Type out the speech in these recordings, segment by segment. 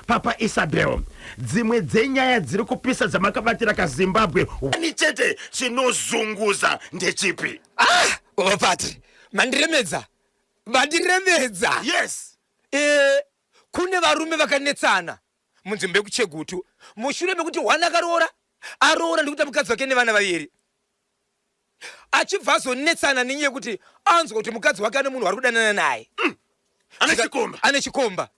Papa Isabel, dzimwe dzenyaya dziri kupisa dzamakabatira kaZimbabwe ni chete chinozunguza ndechipi? Ah, Baba Patri, mandiremedza. Mandiremedza. Yes. Eh, kune varume vakanetsana munzvimbo yekuChegutu mushure mekuti one akaroora aroora ndikuita mukadzi wake nevana vaviri achibva azonetsana nenyaya yekuti anzwa kuti mukadzi wake ane munhu wari kudanana naye. Ane chikomba. Ane chikomba.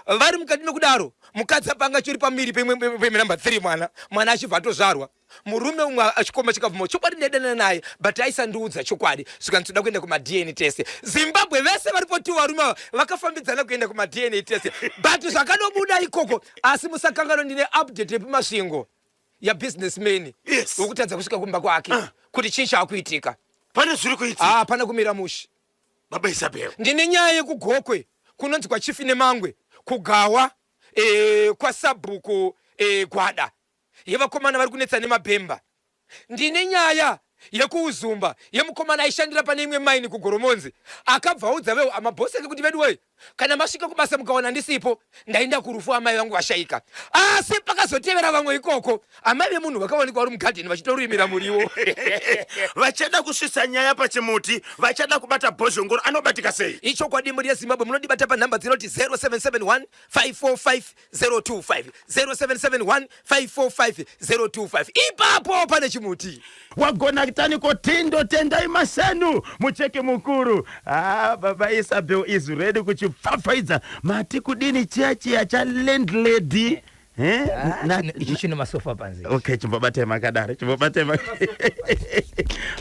Vari mukati mekudaro mukadzi apa anga achiri pamiri pemwe number 3 mwana mwana achibva atozvarwa murume umwe achikomba chikabvuma chokwadi ndaidanana naye but aisandiudza chokwadi zvikanzi toda kuenda kumaDNA test. Zimbabwe vese varipo tu varume ava vakafambidzana kuenda kumaDNA test but zvakanobuda ikoko. Asi musakanganwa ndine update yepaMasvingo yabusinessman wekutadza kusvika kumba kwake kuti chii chaakuitika. Pane zviri kuitika. Ah, pana kumira mushe. Baba Isabel. Ndine nyaya yekuGokwe kunonzi kwaChief Nemangwe kuGawa kwaSabhuku Gwada yevakomana vari kunetsa nemabhemba. Ndine nyaya yekuUzumba yemukomana aishandira pane imwe maini kuGoromonzi akabva audza vewo amabhosi ake kuti veduwee kana masvika kubasa mukawana ndisipo ndaenda kurufu amai vangu vashaika. Asi pakazotevera vamwe ikoko amai vemunhu vakawanikwa vari mugadheni vachitorimira muriwo. Vachada kusvitsa nyaya pachimuti, vachada kubata Bhozhongoro anobatika sei? Ichokwadi mhuri yeZimbabwe munondibata panhamba dzinoti 0771 545 025 0771 545 025 ipapo pane chimuti. Wagona taniko Tindo Tendai Masenu mucheke mukuru. Ah, baba Isabel is ready kuchipfapfaidza. Mati kudini chiya chiya cha landlady? Eh? Ah, ichi chine masofa panze. Okay, chimbobatai makadaro. Chimbobatai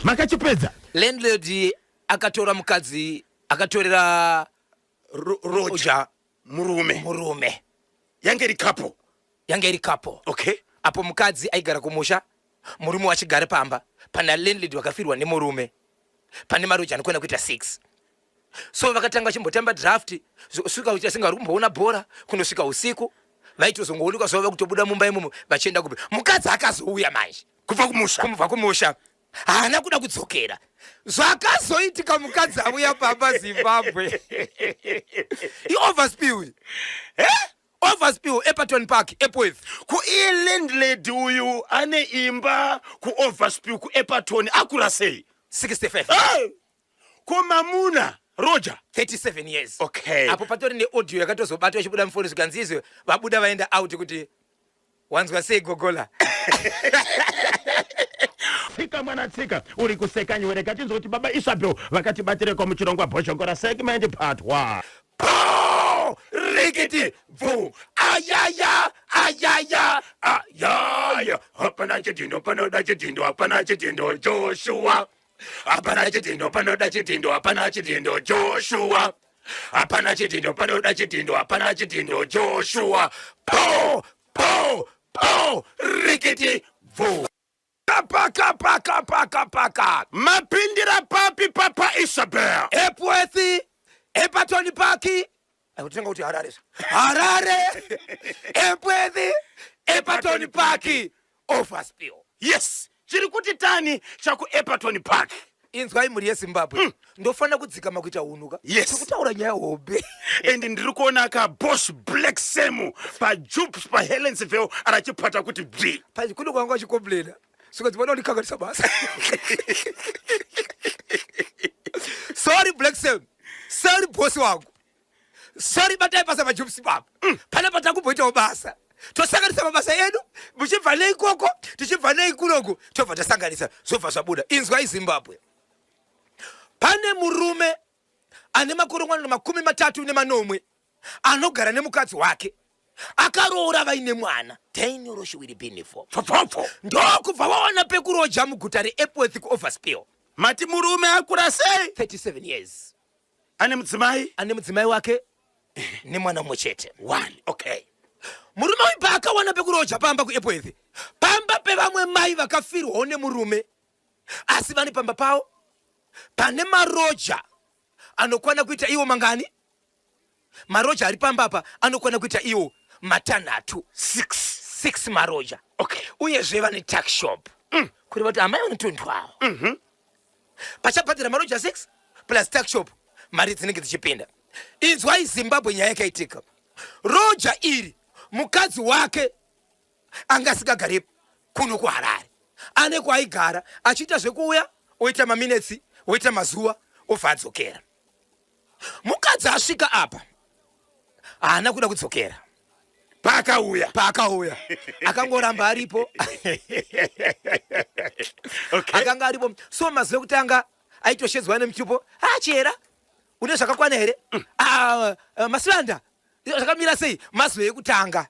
makachipedza. Landlady akatora mukadzi akatorera Roja murume. Murume. Yange iri couple. Yange iri couple. Okay. Apo mukadzi aigara kumusha, murume wachigara pamba, pana landlady vakafirwa nemurume. Pane maroja anokwana kuita 6. So vakatanga vachimbotamba draft, svika kuita singa vari kumboona bhora, kunosvika usiku. Vaitozongoonekwa zvavo vakutobuda mumba imomo vachienda kupi. Mukadzi akazouya manje. Kubva kumusha. Kubva kumusha. Haana kuda kudzokera. Zvakazoitika mukadzi auya pamba Zimbabwe. I-overspill. Eh? Overspill, Eperton Park, Epworth. Ku iye landlady uyu ane imba ku Overspill ku Eperton akura sei? 65. Hey! Ko mamuna Roger? 37 years. Okay. Apo patori ne audio yakatozobatwa ichibuda mufoni zvikanzi izvo vabuda vaenda out kuti wanzwa sei gogola. Tsika mwana tsika uri kuseka nyore katinzwa kuti baba Isabel vakatibatireko muchirongwa Bhozhongora segment part 1. Po! Rikiti bvu! Ayaya! Ayaya! Ayaya! Hapana chidhindo panoda chidhindo hapana chidhindo Joshua. Hapana chidhindo panoda chidhindo hapana chidhindo Joshua. Hapana chidhindo panoda chidhindo hapana chidhindo Joshua. Po! Po! Po! Rikiti bvu! Paka paka paka paka. Mapindira papi papa Isabel? Epworth, Eperton Park. Akutenga kuti Harare. Harare, Epworth, Eperton Park, Overspill. Yes, chiri kuti tani chaku Eperton Park. Inzwai mhuri yeZimbabwe. Ndofanira kudzikama kuita hunhu ka. Yes. Kutaura nyaya hombe. And ndiri kuona ka Boss Black Sam pa Jupes pa Helensville arachipata kuti bvi. Pachi kuno kwanga achicomplaina. Saka dzibona undikanganisa basa. Sorry Black Sam. Sorry boss wangu. Sorry batai basa paJupes baba. Pana patakumboitawo basa. Tosanganisa mabasa edu muchibva nei koko tichibva nei kunoku tobva tasanganisa zvobva zvabuda. Inzwai Zimbabwe. Pane murume ane makore 37 anogara nemukadzi wake akaroora vaine mwana Daniel Roshiwiri Benefo. Pfopfopfo. Ndokubva vawana pekuroja muguta reEpworth kuOverspill. Mati murume akura sei? 37 years. Ane mudzimai? Ane mudzimai wake nemwana mumwe chete. One, okay. Murume uyu paakawana pekuroja pamba kuEpworth, pamba pevamwe mai vakafirwawo nemurume, asi vane pamba pavo pane maroja anokwana kuita iwo mangani? Maroja ari pamba apa anokwana kuita iwo matanhatu. 6. 6 maroja. Okay. Uyezve vane tuck shop. Kureva kuti amai vanotondwawo. Pachabhadhara maroja 6 plus tuck shop, mari dzinenge dzichipinda. Inzwai Zimbabwe nyaya yakaitika. Roja iri Mukadzi wake anga asingagare kuno kuHarare, ane kwaaigara achiita zvekuuya oita maminetsi oita mazuva obva adzokera. Mukadzi asvika apa haana kuda kudzokera. Paakauya Paakauya akangoramba aripo. Akanga aripo. So mazuva ekutanga aitoshedzwa nemutupo, ah, chera une zvakakwana here? Ah, Masivanda zvakamira sei? Mazuva ekutanga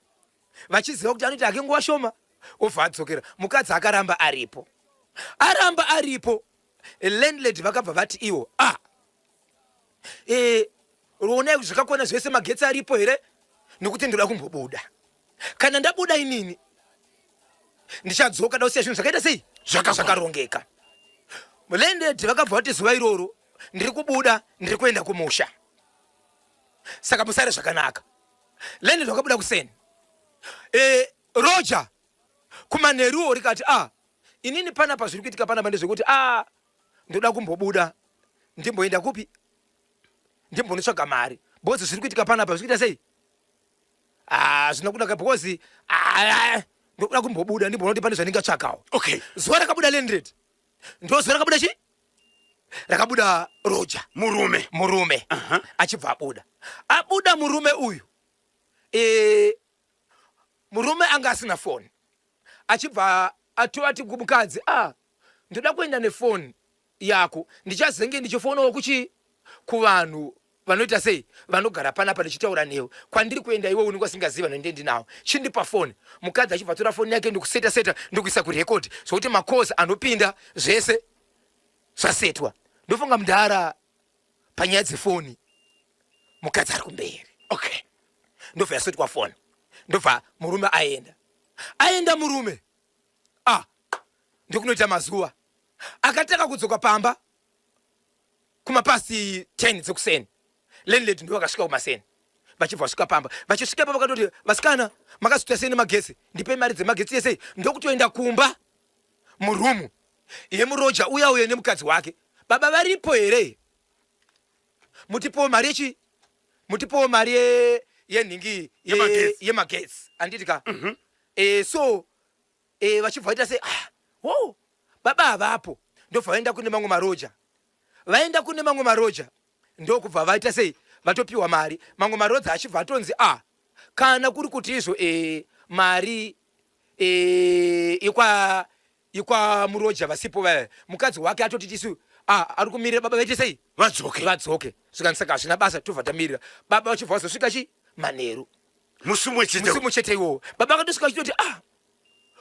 vachiziva kuti anoita hake nguva shoma obva adzokera. Mukadzi akaramba aripo, aramba aripo. Landlady vakabva vati iwo, ah, onai kuti zvakakwana zvese, magetsi aripo here, nekuti ndoda kumbobuda. Kana ndabuda inini ndichadzoka, da kusiya zvinhu zvakaita sei, zvakarongeka. Landlady vakabva vati zuva iroro ndiri kubuda, ndiri kuenda kumusha, saka musare zvakanaka. Landlady vakabuda kuseni. Roger kumanheruwo rikati, ah, inini panapa zviri kuitika panapa ndezvekuti, ah, ndoda kumbobuda ndimboenda kupi, ndimbonotsvaga mari, because zviri kuitika panapa zviri kuita sei, ah, zvina kunaka, because ah, ndoda kumbobuda ndimboona kuti pane zvandingatsvakawo. Zuva rakabuda landlady ndo zuva rakabuda chi rakabuda roja. Murume. Murume. Achibva abuda, abuda murume uyu, murume anga asina foni, achibva atovati kumukadzi, ah, ndoda kuenda nefoni yako, ndichazenge ndichifonawo kuchi kuvanhu vanoita sei, vanogara panapa, ndichitaura newe. Kwandiri kuenda iwe unenge usingazivi vanhu ndinawo, chindipa foni. Mukadzi achibva atora foni yake ndikuseta seta ndikuisa kurecord, zvokuti macalls anopinda zvese zvasetwa. Ndofunga mudhara panyaya dzefoni mukadzi ari kumberi. Ndobva yasetwa foni, ndobva murume aenda. Aenda murume, ah, ndokunoita mazuva akatanga kudzoka pamba kumapasi 10 dzekuseni. Landlady ndo vakasvika kumaseni, vachibva vasvika pamba. Vachisvika pa vakatoti, vasikana, makazoita sei nemagetsi? Ndipei mari dzemagetsi yesei. Ndokutoenda kumba murumu yemuroja uya uye nemukadzi wake. Baba varipo here? Mutipowo mari yechi, mutipowo mari yenhingi yemagetsi, handiti ka? So vachibva vaita sei, ah, wo baba havapo. Ndobva vaenda kune mamwe maroja, vaenda kune mamwe maroja, ndokubva vaita sei, vatopiwa mari. Mamwe maroja achibva atonzi, ah, kana kuri kuti izvo mari ikwa muroja vasipo vaya, mukadzi wake atoti tisu, ah, ari kumirira baba vaite sei, vadzoke. Vadzoke. Zvikanzi saka hazvina basa, tobva tamirira baba. Vachibva vazosvika chi manheru. Musi mumwe chete. Musi mumwe chete iwowo baba vakatosvika vachitoti, ah,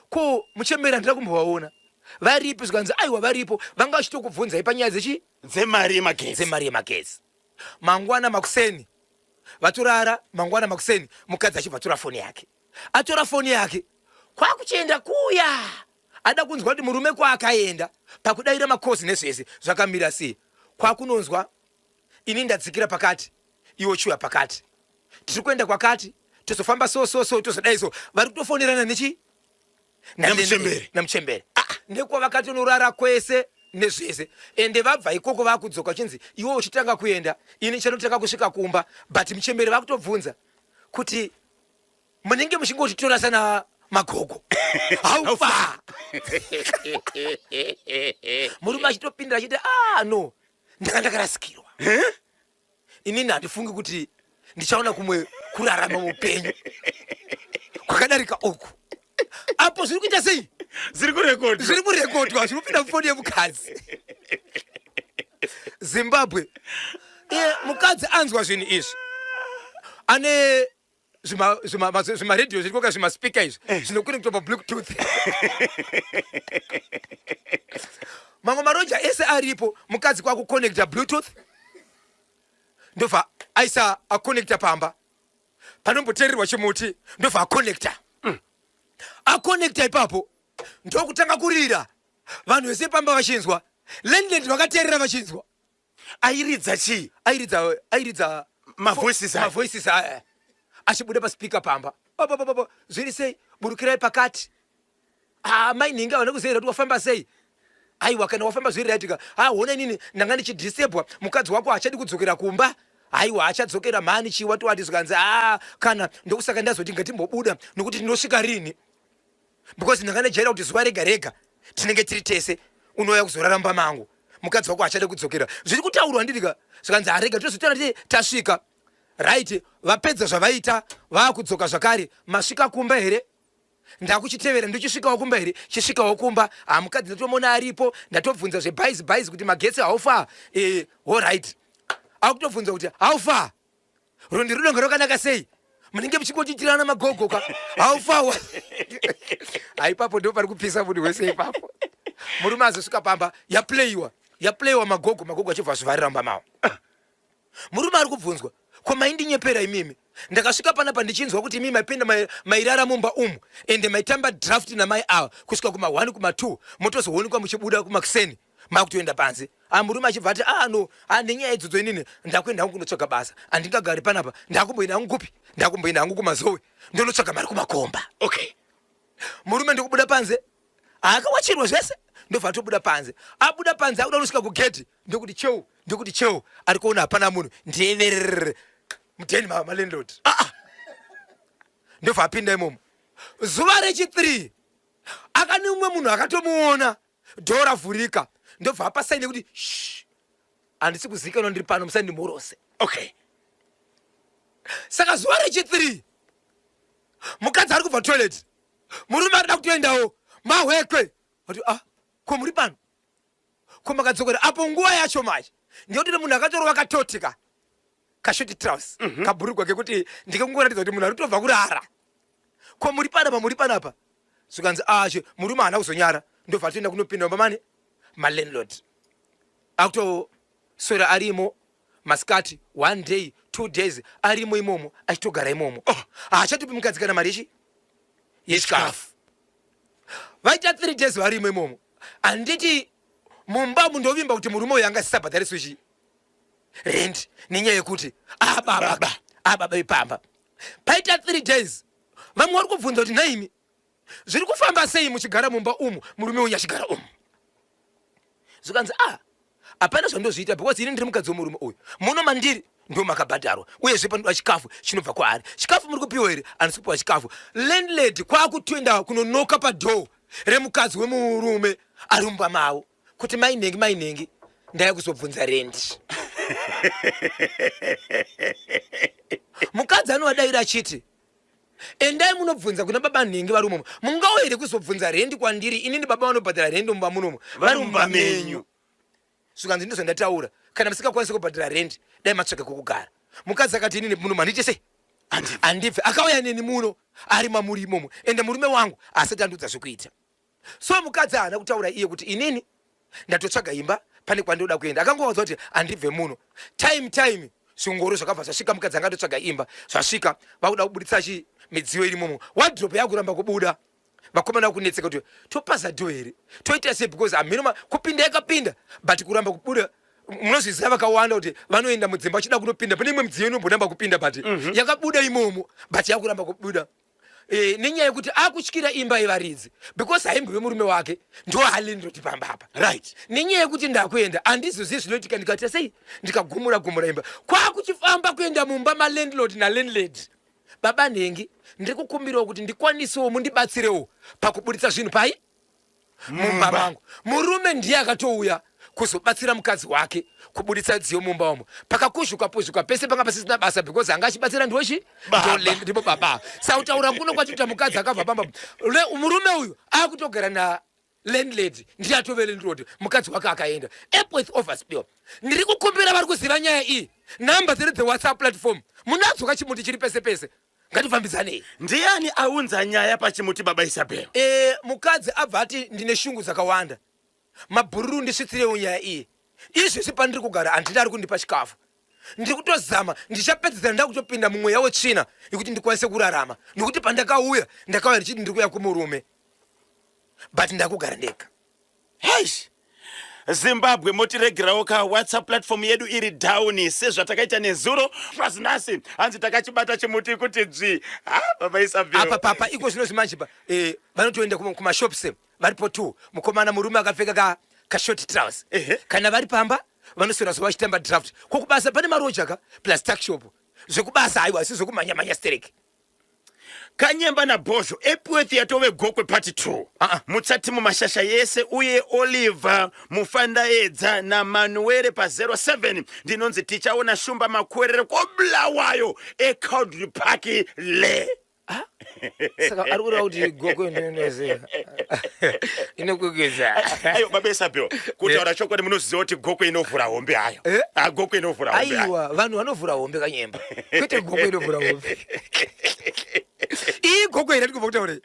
ko muchembera handina kumbovaona, varipi? Zvikanzi aiwa varipo, vanga vachitokubvunzai panyaya dzechi dzemari yemagetsi. Dzemari yemagetsi. Mangwana makuseni vatorara, mangwana makuseni mukadzi achibva atora foni yake, atora foni yake kwakuchienda kuya, ada kunzwa kuti murume kwaakaenda pakudavira makosi nezvese zvakamira sei. Kwakunonzwa, ini ndadzikira pakati, iwe chiuya pakati, tiri kuenda kwakati, tozofamba so so so, tozodai so. Vari kutofonerana nechi Namuchembere. Namuchembere. Ah, nekwavakatonorara kwese nezvese. Ende vabva ikoko vakudzoka, chinzi iwe uchitanga kuenda, ini chanotanga kusvika kumba. But muchembere vakutobvunza kuti munenge muchingotitora sana magogo, haufa? Murume achitopindira achiti, ah, no, ndanga ndakarasikirwa inini, handifungi kuti ndichaona kumwe kurarama muupenyu kwakadarika uku. Apo zviri kuita sei? Zviri kurekodwa. Zviri kurekodwa, zviri kupinda mufoni yemukadzi. Zimbabwe, iye mukadzi anzwa zvinhu izvi, ane zvimaredhiyo zviri koka, zvimaspika izvi zvinokonectwa pabluetooth. Mamwe maroja ese aripo, mukadzi kwakuconnecta bluetooth, ndobva aisa aconnecta pamba panomboteererwa chimuti, ndobva aconnecta. Aconnecta ipapo ndokutanga kurira, vanhu vese pamba vachinzwa, landlady vakateerera vachinzwa. Airidza chii? Airidza mavoices aya. Mavoices aya achibuda paspeaker pamba. Baba, baba, zviri sei? Burukirai pakati. Ah, mai nhingi havana kuziva kuti wafamba sei. Aiwa, kana wafamba zviri right ka. Ah, hona, inini ndanga ndichidisturbwa, mukadzi wako hachadi kudzokera kumba. Haiwa, achadzokera mhani chii wati wati. Zvikanzi, "A, kana ndokusaka ndazoti ngatimbobuda, nokuti tinosvika rini?" Because ndanga ndajaira kuti zuva rega rega tinenge tiri tese, unouya kuzorara mumba mangu. Mukadzi wako achade kudzokera, zviri kutaurwa ndirika. Zvikanzi, "Harega tozotaura ti tasvika." Right, vapedza zvavaita, vaakudzoka zvakare. "Masvika kumba here? Ndakuchitevera, ndichisvikawo kumba here?" Chisvikawo kumba, hamukadzi ndatomuona aripo. Ndatobvunza zvebhaizi bhaizi kuti magetsi haufa. Alright, akutobvunza kuti haufa, rundi runonge rwakanaka sei, munenge muchingotiitirana magogo ka, haufawa. Haipapo ndo pari kupisa munhu wese ipapo. Murume azosvika pamba, yaplayiwa, yaplayiwa magogo, magogo achibva azvivharira mumba mavo. Murume ari kubvunzwa, "Ko maindinyepera imimi? Ndakasvika panapa ndichinzwa kuti imimi maipinda mairara mumba umu, ende maitamba draft namai ava kusvika kuma1, kuma2, motozoonekwa muchibuda kumakuseni makutoenda panze." A, murume achibva ati, "Ah, no, ah, nenyaya idzodzo inini ndakuenda hangu kunotsvaga basa, handingagari panapa. Ndakumboenda hangu kupi? Ndakumboenda hangu kuMazowe, ndonotsvaga mari kumakomba." Murume ndikubuda panze, akawachirwa zvese, ndobva atobuda panze. Abuda panze, akuda kunosvika kugedhi, ndokuti cheu, ndokuti cheu, ari kuona hapana munhu, ndiyevererere mudheni malandlord. Ah, ah. Ndobva apinda imomo. Zuva rechi3 akani umwe munhu akatomuona, dhoo ravhurika, ndobva apa saini yekuti, "Shh, handisi kuzivikanwa ndiri pano, musandimhorose." Saka zuva rechi3 mukadzi ari kubva toilet, murume arida kutoendawo mahwekwe, ati, "Ah, ko muri pano? Ko makadzokera?" Apo nguva yacho manje ndiyototi munhu akatorova katotika kashort trouse, kabhurugwa kekuti ndikekungoratidza kuti munhu ari kutobva kurara. "Ko muri panapa, muri panapa?" Zvikanzi, "Ache." Murume haana kuzonyara, ndobva atoenda kunopinda mumba mane malandlord, akutoswera arimo masikati, one day, 2 days, arimo imomo, achitogara imomo. Oh, haachatopi mukadzi kana mari yechi yechikafu. Vaita 3 days varimo imomo. Handiti mumba mundovimba kuti murume uyu anga asisabhadhariswi chi rent, nenyaya yekuti ababa Baba. ababa ipamba. Paita 3 days, vamwe vari kubvunza kuti, "Naimi, zviri kufamba sei muchigara mumba umu, murume uyu achigara umu?" Zvikanzi, "A, hapana zvandozviita, because ini ndiri mukadzi wemurume uyu. Muno mandiri ndo makabhadharwa, uyezve panoda chikafu chinobva kwaari. Chikafu muri kupiwa here? Handisi kupiwa chikafu." Landlady kwakutoenda kunonoka padoor remukadzi wemurume ari mumba mavo kuti, "Mainhengi, mainhengi, ndaya kuzobvunza rendi." Mukadzi anovadayira achiti, "Endai munobvunza kuna baba nhengi vari umomo. Mungauya here kuzobvunza rendi kwandiri inini, baba vanobhadhara rendi mumba munomo vari mumba menyu?" Zvikanzi, "Ndizvo ndataura, kana musingakwanisi kubhadhara rendi, dai matsvaka kwekugara." Mukadzi akati, "Inini muno mandiite sei? Handibve. Akauya neni muno ari mamuri imomo, ende murume wangu asati andiudza zvekuita." So mukadzi haana kutaura iye kuti, "Inini ndatotsvaga imba, pane kwandoda kuenda." Akangovaudza kuti, "Handibve muno." Time time zvingoro zvakabva zvasvika, mukadzi angatotsvaga imba, zvasvika, vakuda kubuditsa chi midziyo iri momo, wardrobe yakuramba kubuda. Vakomana vakunetseka kuti, "Topaza door here? Toita sei?" Because hamhino kupinda yakapinda, but kuramba kubuda. Munozviziva vakawanda kuti vanoenda mudzimba vachida kunopinda pane imwe midziyo inombonamba kupinda, but yakabuda imomo, but yakuramba kubuda nenyaya yekuti akutyira imba yevaridzi, because haimbiwe murume wake, ndo halandlord pamba apa. Nenyaya yekuti ndakuenda, handizozivi zvinoitika, ndikaita sei, ndikagumura gumura imba. Kwakuchifamba kuenda mumba malandlord nalandlady, "Baba nhengi, ndiri kukumbirawo kuti ndikwanisewo, mundibatsirewo pakubuditsa zvinhu pai mumba mangu." Murume ndiye akatouya kuzobatsira mukadzi wake kubuditsa dziyo mumba umo. Pakakuzvuka puzvuka pese panga pasisina basa, because anga achibatsira ndochi Baba. Ndipo baba. Sautaura kuno kwachita mukadzi akabva pamba, murume uyu akutogara na landlady, ndiye atove landlord, mukadzi wake akaenda. Epworth Overspill, ndiri kukumbira vari kuziva nyaya iyi, nhamba dzedu dzeWhatsApp platform munadzo, kachimuti chiri pese pese, ngatifambidzanei. Ndiani aunza nyaya pachimuti, baba Isabel? Mukadzi abva ati, "Ndine shungu dzakawanda, mabhururu, ndisvitsirewo nyaya iyi. Izvezvi pandiri kugara handina ari kundipa chikafu, ndiri kutozama, ndichapedzisira ndakutopinda mumweya wetsvina yekuti ndikwanise kurarama, nekuti pandakauya ndakauya ndichiti ndiri kuuya kumurume, but ndakugara ndega." Heish, Zimbabwe, motiregerawo ka WhatsApp platform yedu iri down sezvatakaita nezuro. Plus nhasi hanzi takachibata chimuti kuti dzvi. Ha, baba Isabel. Apa papa iko zvino zvimanje pa vanotoenda kumashops, varipo two, mukomana murume akapfeka ka kashort trouse. Kana vari pamba Vanoswera zuva vachitamba draft. Ko kubasa pane maroja ka plus tuckshop. Zvekubasa haiwa asi zvekumhanya mhanya stereki. Kanyemba naBhozho, Epworth yatove Gokwe part 2. Ah, ah. Mutsati mumashasha yese uye Oliver Mufandaedza naManuere pa07. Ndinonzi tichaona Shumba Makwerere koBulawayo eCowdray Park le. Saka ari kureva kuti Gokwe ndinoziva inokwekeza. Ayo, baba Isabel, kutaura chokwadi, munoziva kuti Gokwe inovhura hombe hayo? Eh? Ah, Gokwe inovhura hombe hayo. Aiwa, vanhu vanovhura hombe, Kanyemba, kwete Gokwe inovhura hombe. Ii, Gokwe here ndikubva kutaurei?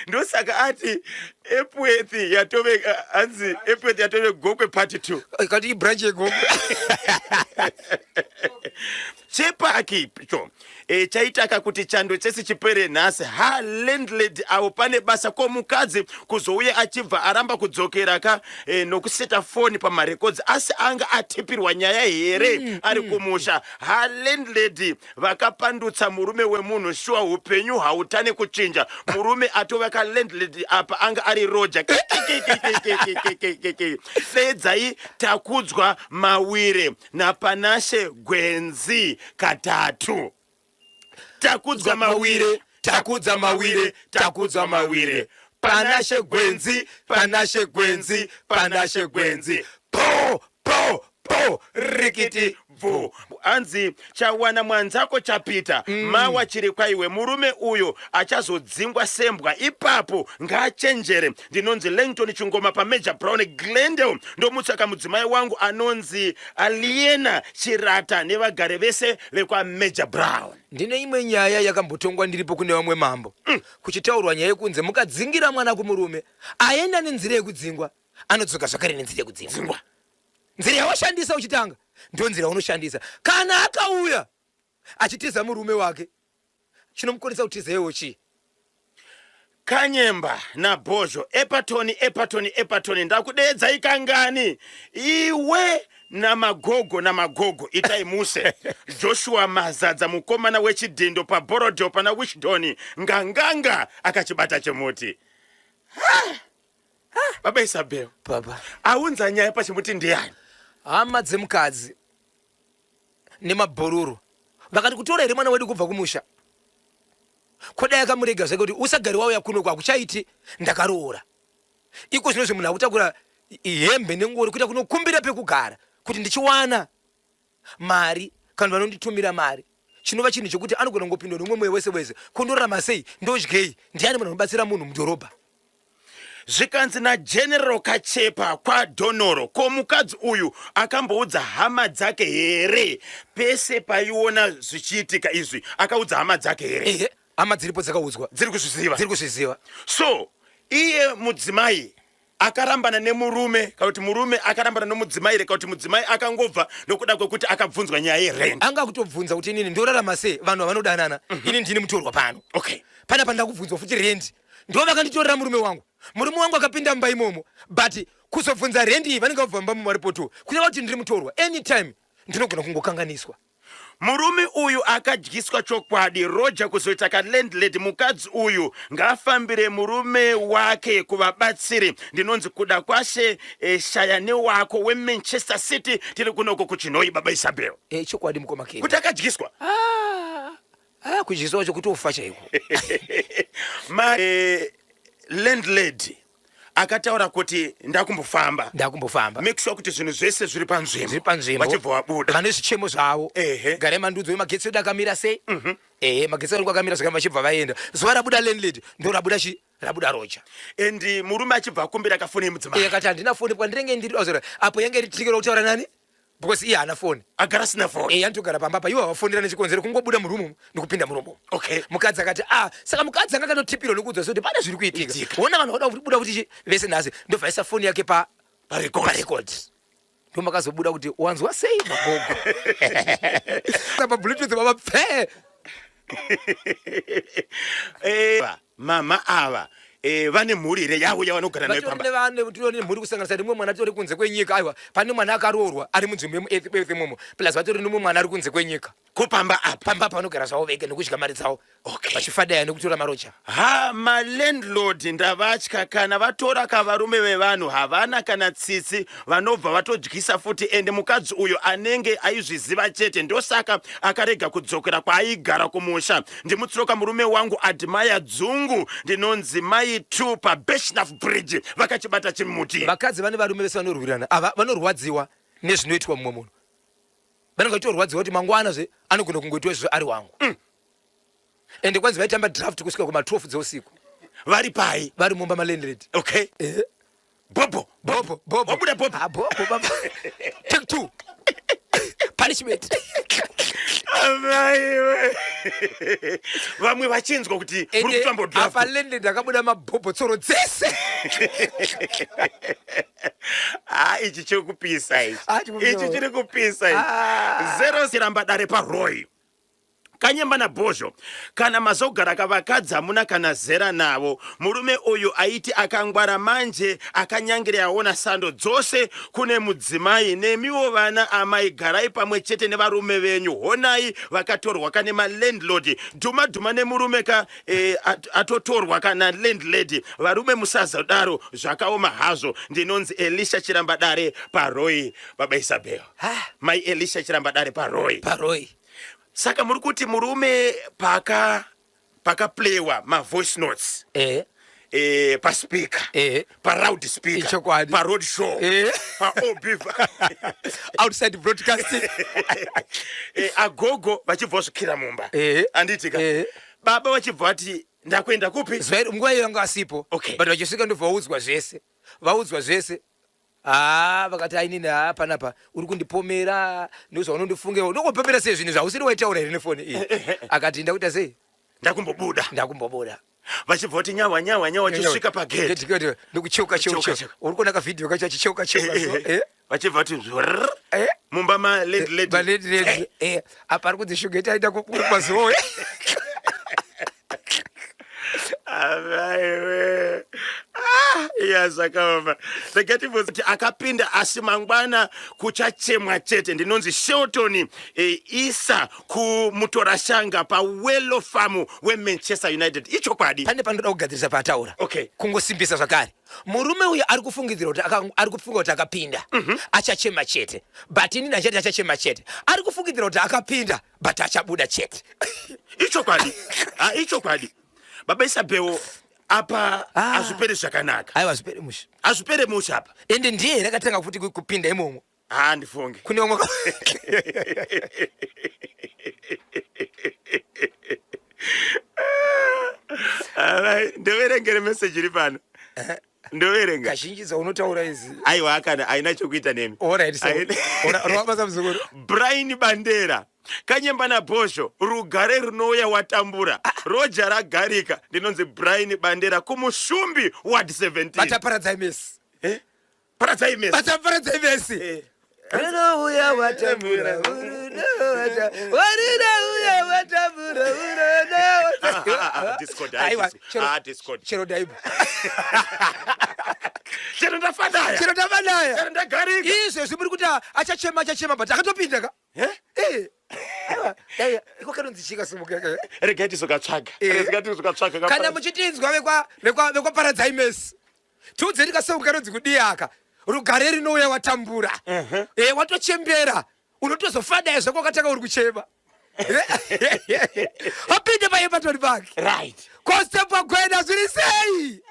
Ndosaka ati Epworth yatove, hanzi Epworth yatove Gokwe part 2. Kati ibranch yeGokwe. Chepaki cho chaitaka kuti chando chese chipere nhasi. Ha, landlady avo pane basa. Ko mukadzi kuzouya achibva aramba kudzokera ka nokuseta foni pamarekodzi, asi anga atipirwa nyaya here ari kumusha? Ha, landlady vakapandutsa murume wemunhu shuwa. Upenyu hautane kuchinja. Murume atova kalandlady, apa anga ari roja. Dedzai Takudzwa Mawire naPanashe Gwenzi katatu. Takudzwa Mawire, Takudza Mawire, Takudzwa Mawire, Panashe Gwenzi, Panashe Gwenzi, Panashe Gwenzi, po po po, rikiti bvu. Anzi chawana mwanzako chapita mawa chiri kwaiwe. Murume uyo achazodzingwa sembwa ipapo, ngaachenjere. Ndinonzi Langton Chingoma paMajor Brown, Glendale. Ndomutsvaka mudzimai wangu anonzi Aliena Chirata nevagari vese vekwaMajor Brown. Ndine imwe nyaya yakambotongwa ndiripo kune vamwe mambo, kuchitaurwa nyaya yekunze mukadzingira mwana kumurume, aenda nenzira yekudzingwa, anodzoka zvakare nenzira yekudzingwa. Dzingwa. Nzira yawashandisa uchitanga ndo nzira yaunoshandisa kana akauya achitiza murume wake. Chinomukonesa kutiza iwo chii? Kanyemba naBhozho, Epatoni, Epatoni, Epatoni, ndakudeedzai kangani? Iwe namagogo namagogo, itai muse. Joshua Mazadza, mukomana wechidhindo paBorodale pana Wishdoni, nganganga akachibata chimuti. Baba Isabel, Baba. Aunza nyaya pachimuti ndiani? Hama dzemukadzi nemabhororo vakati, "Kutora here mwana wedu kubva kumusha? Kodai akamurega zvake kuti usagari wauya kuno kwakuchaiti ndakaroora." Iko zvino zvemunhu akutakura hembe nengoro kuita kunokumbira pekugara kuti ndichiwana mari kana vanonditumira mari, chinova chinhu chekuti anogona kungopindwa nemumwe mweya wese wese. Kundorarama sei? Ndodyei? Ndiani munhu anobatsira munhu mudhorobha? Zvikanzi naGeneral Kachepa kwaDhonoro, ko mukadzi uyu akamboudza hama dzake here pese paiona zvichiitika izvi? Akaudza hama dzake here? Ehe, hama dziripo, dzakaudzwa. Dziri kuzviziva? Dziri kuzviziva. So iye mudzimai akarambana nemurume, kana kuti murume akarambana nomudzimai here, kana kuti mudzimai akangobva nokuda kwekuti akabvunzwa nyaya yerent? Anga kutobvunza kuti, "Inini ndorarama sei? Vanhu vavanodanana, ini ndini mutorwa pano." Panapa ndakubvunzwa futi rendi. Ndo vakanditorera murume wangu. Murume wangu akapinda mumba imomo, but kuzobvunza rendi iyi vanenge vabva mumba mumaripoto, kureva kuti ndiri mutorwa. Anytime ndinogona kungokanganiswa. Murume uyu akadyiswa chokwadi. Roja kuzoita kalandlady. Mukadzi uyu ngaafambire murume wake kuvabatsiri. Ndinonzi Kuda Kwashe Shaya newako weManchester City. Tiri kunoko kuChinhoi, baba Isabel. E, chokwadi, mukoma Keni. Kuti akadyiswa. Ah, kudyiswa kwacho kutofa chaiko. Ma landlady akataura kuti ndakumbofamba. Ndakumbofamba. Make sure kuti zvinhu zvese zviri panzvimbo. Zviri panzvimbo. Vachibva vabuda. Vane zvichemo zvavo. Garai mandudzo wemagetsi edu akamira sei. Ehe, magetsi anenge akamira zvakanaka. Vachibva vaenda, zuva rabuda landlady ndo rabuda chi rabuda roja. And murume achibva akumbira kafoni yemudzimai. Iye akati, "Handina foni kwandinenge ndiri." Azora apo yange iri trikero kutaura nani, because iye haana foni. Agara asina foni. Eya, nditogara pamba pa ivo havafonera nechikonzero kungobuda murumu ndikupinda murumu. Mukadzi akati, "A." Saka mukadzi anga akatotipirwa nekuudzwa kuti pane zviri kuitika. Itika. Ona vanhu vada kubuda kuti chi vese nhasi ndobvaisa foni yake pa Parecord. Parecord ndo makazobuda kuti, "Wanzwa sei, magogo?" Pa Bluetooth baba pfe. Mama ava. Eh, vane mhuri here yavo yavanogara nayo Vatori pamba? nevane tori nemhuri kusanganisa nemumwe mwana atori kunze kwenyika. Aiwa, pane mwana akaroorwa ari munzvimbo yemuEarth imomo. Plus vatori nemumwe mwana ari kunze kwenyika. Ko pamba apa? Pamba apa vanogara zvavo vega nekudya mari dzavo. Okay. Vachifadaya nekutora maroja. Ha, malandlord ndavatya kana vatora ka varume vevanhu havana kana tsitsi vanobva vatodyisa futi ende mukadzi uyo anenge aizviziva chete ndosaka akarega kudzokera kwaaigara kumusha. Ndimutsiroka murume wangu Admire Dzungu ndinonzi mai 2 paBeshnaf Bridge vakachibata chimuti. Vakadzi vane varume vese vanorwirana ava vanorwadziwa nezvinoitwa mumwe munhu. Vanenge vachitorwadziwa kuti mangwana zve anogona kungoitwa izvozvo ari wangu. Ende kwanzi vaitamba draft kusvika kuma 12 dzeusiku. Vari pai? Vari mumba malandlady. Okay. Eh. Bobo. Bobo, bobo. Wabuda bobo. Ah, bobo, baba. Take two. Punishment. Amaiwe. Vamwe vachinzwa kuti muri Ende kutamba draft. apa landlady akabuda mabhobho tsoro dzese. Ah, ichi chiri kupisa ichi. Ah, chiri Ichi chiri kupisa ichi. Ah. Zero siramba dare paRoy. Kanyemba naBhozho, kana mazogara ka vakadzi hamuna kana zera navo. Murume uyu aiti akangwara manje akanyangira yaona sando dzose kune mudzimai. Nemiwo vana amai garai pamwe chete nevarume venyu honai vakatorwa ka nemalandlord. Dhuma dhuma nemurume ka e, at, atotorwa ka nalandlady. Varume musazodaro zvakaoma hazvo. Ndinonzi Elisha Chirambadare paRoy. Baba Isabel. Mai Elisha Chirambadare paRoy. PaRoy. Saka muri kuti murume paka pakaplaywa mavoice notes eh eh, paspeaker Eh. paroud speaker Ichokwadi. paroad show Eh. paob outside broadcasting eh, agogo vachibva vasvikira mumba Eh. handiti ka Eh. baba vachibva vati ndakuenda kupi Zuva iri- nguva iyo yanga asipo Okay. but vachisvika ndobva vaudzwa zvese vaudzwa zvese haa vakati ainini haa panapa uri kundipomera ndozvaunondifungewo ndokupomera sei zvinhu zvausiri waitaura here nefoni iyi akati ndakuita sei ndakumbobuda ndakumbobuda vachibva kuti nyawa nyawa nyawa chisvika pagate ndikucheuka cheuka Cheuka, uri kuona kavhidhiyo kacho achicheuka cheuka so eh? vachibva kuti zvrrr, Eh? mumba malandlady Malandlady, eh, apa ari kunzi shuga itaita kumazowe Amaiwe. Ah, iya zvakaoma. Regai tibvunze kuti akapinda asi mangwana kuchachemwa chete. Ndinonzi Shelton e, Isa kumutorashanga paWello Farm weManchester United. Ichokwadi. Pane panoda kugadzirisa paataura. Okay. Kungosimbisa zvakare. Murume uyu ari kufungidzira kuti ari kufunga kuti akapinda. Mm -hmm. Achachema chete. But ini ndachati achachema chete. Ari kufungidzira kuti akapinda but achabuda chete. Ichokwadi. Ah, ichokwadi. Baba Isabel apa ah. hazviperi zvakanaka. Aiwa zviperi mushe. Hazviperi mushe apa. Ende ndiye here akatanga futi kupinda imomo. Handifungi. Kune vamwe Alright, ndoverengere message iri pano. Ndoverenga. Kazhinji dzaunotaura idzi. Aiwa kana haina chokuita nemi. Alright, so. Rova basa muzukuru. Brian Bandera. Kanyemba naBhozho, rugare runouya watambura. Roja ragarika. Ndinonzi Brian Bandera kumushumbi ward 17. Bata Paradzai Mesi. Eh? Paradzai Mesi. Bata Paradzai Mesi. Eh. Unouya watambura, unouya watambura, Ah, Discord, ah, Aiwa, Discord. Ah, Discord. chero daibu. Chero ndafadaya. Chero ndafanaya. Chero ndagarika. Izvezvi muri kuti achachema achachema but akatopinda ka. Eh? Eh. Aiwa, dai iko kanonzi chika simuka. Regai tizokatsvaga. Eh. Regai tizokatsvaga. Kana muchitinzwa vekwa vekwa vekwa Paradzai Mesi. Tiudzeni kasauka kanonzi kudiyaka. Rugare rinouya watambura. Eh, watochembera. Unotozofadaya zvako wakatanga uri kuchema. Apinde paEverton Park. Right. Constable Gwena zviri sei?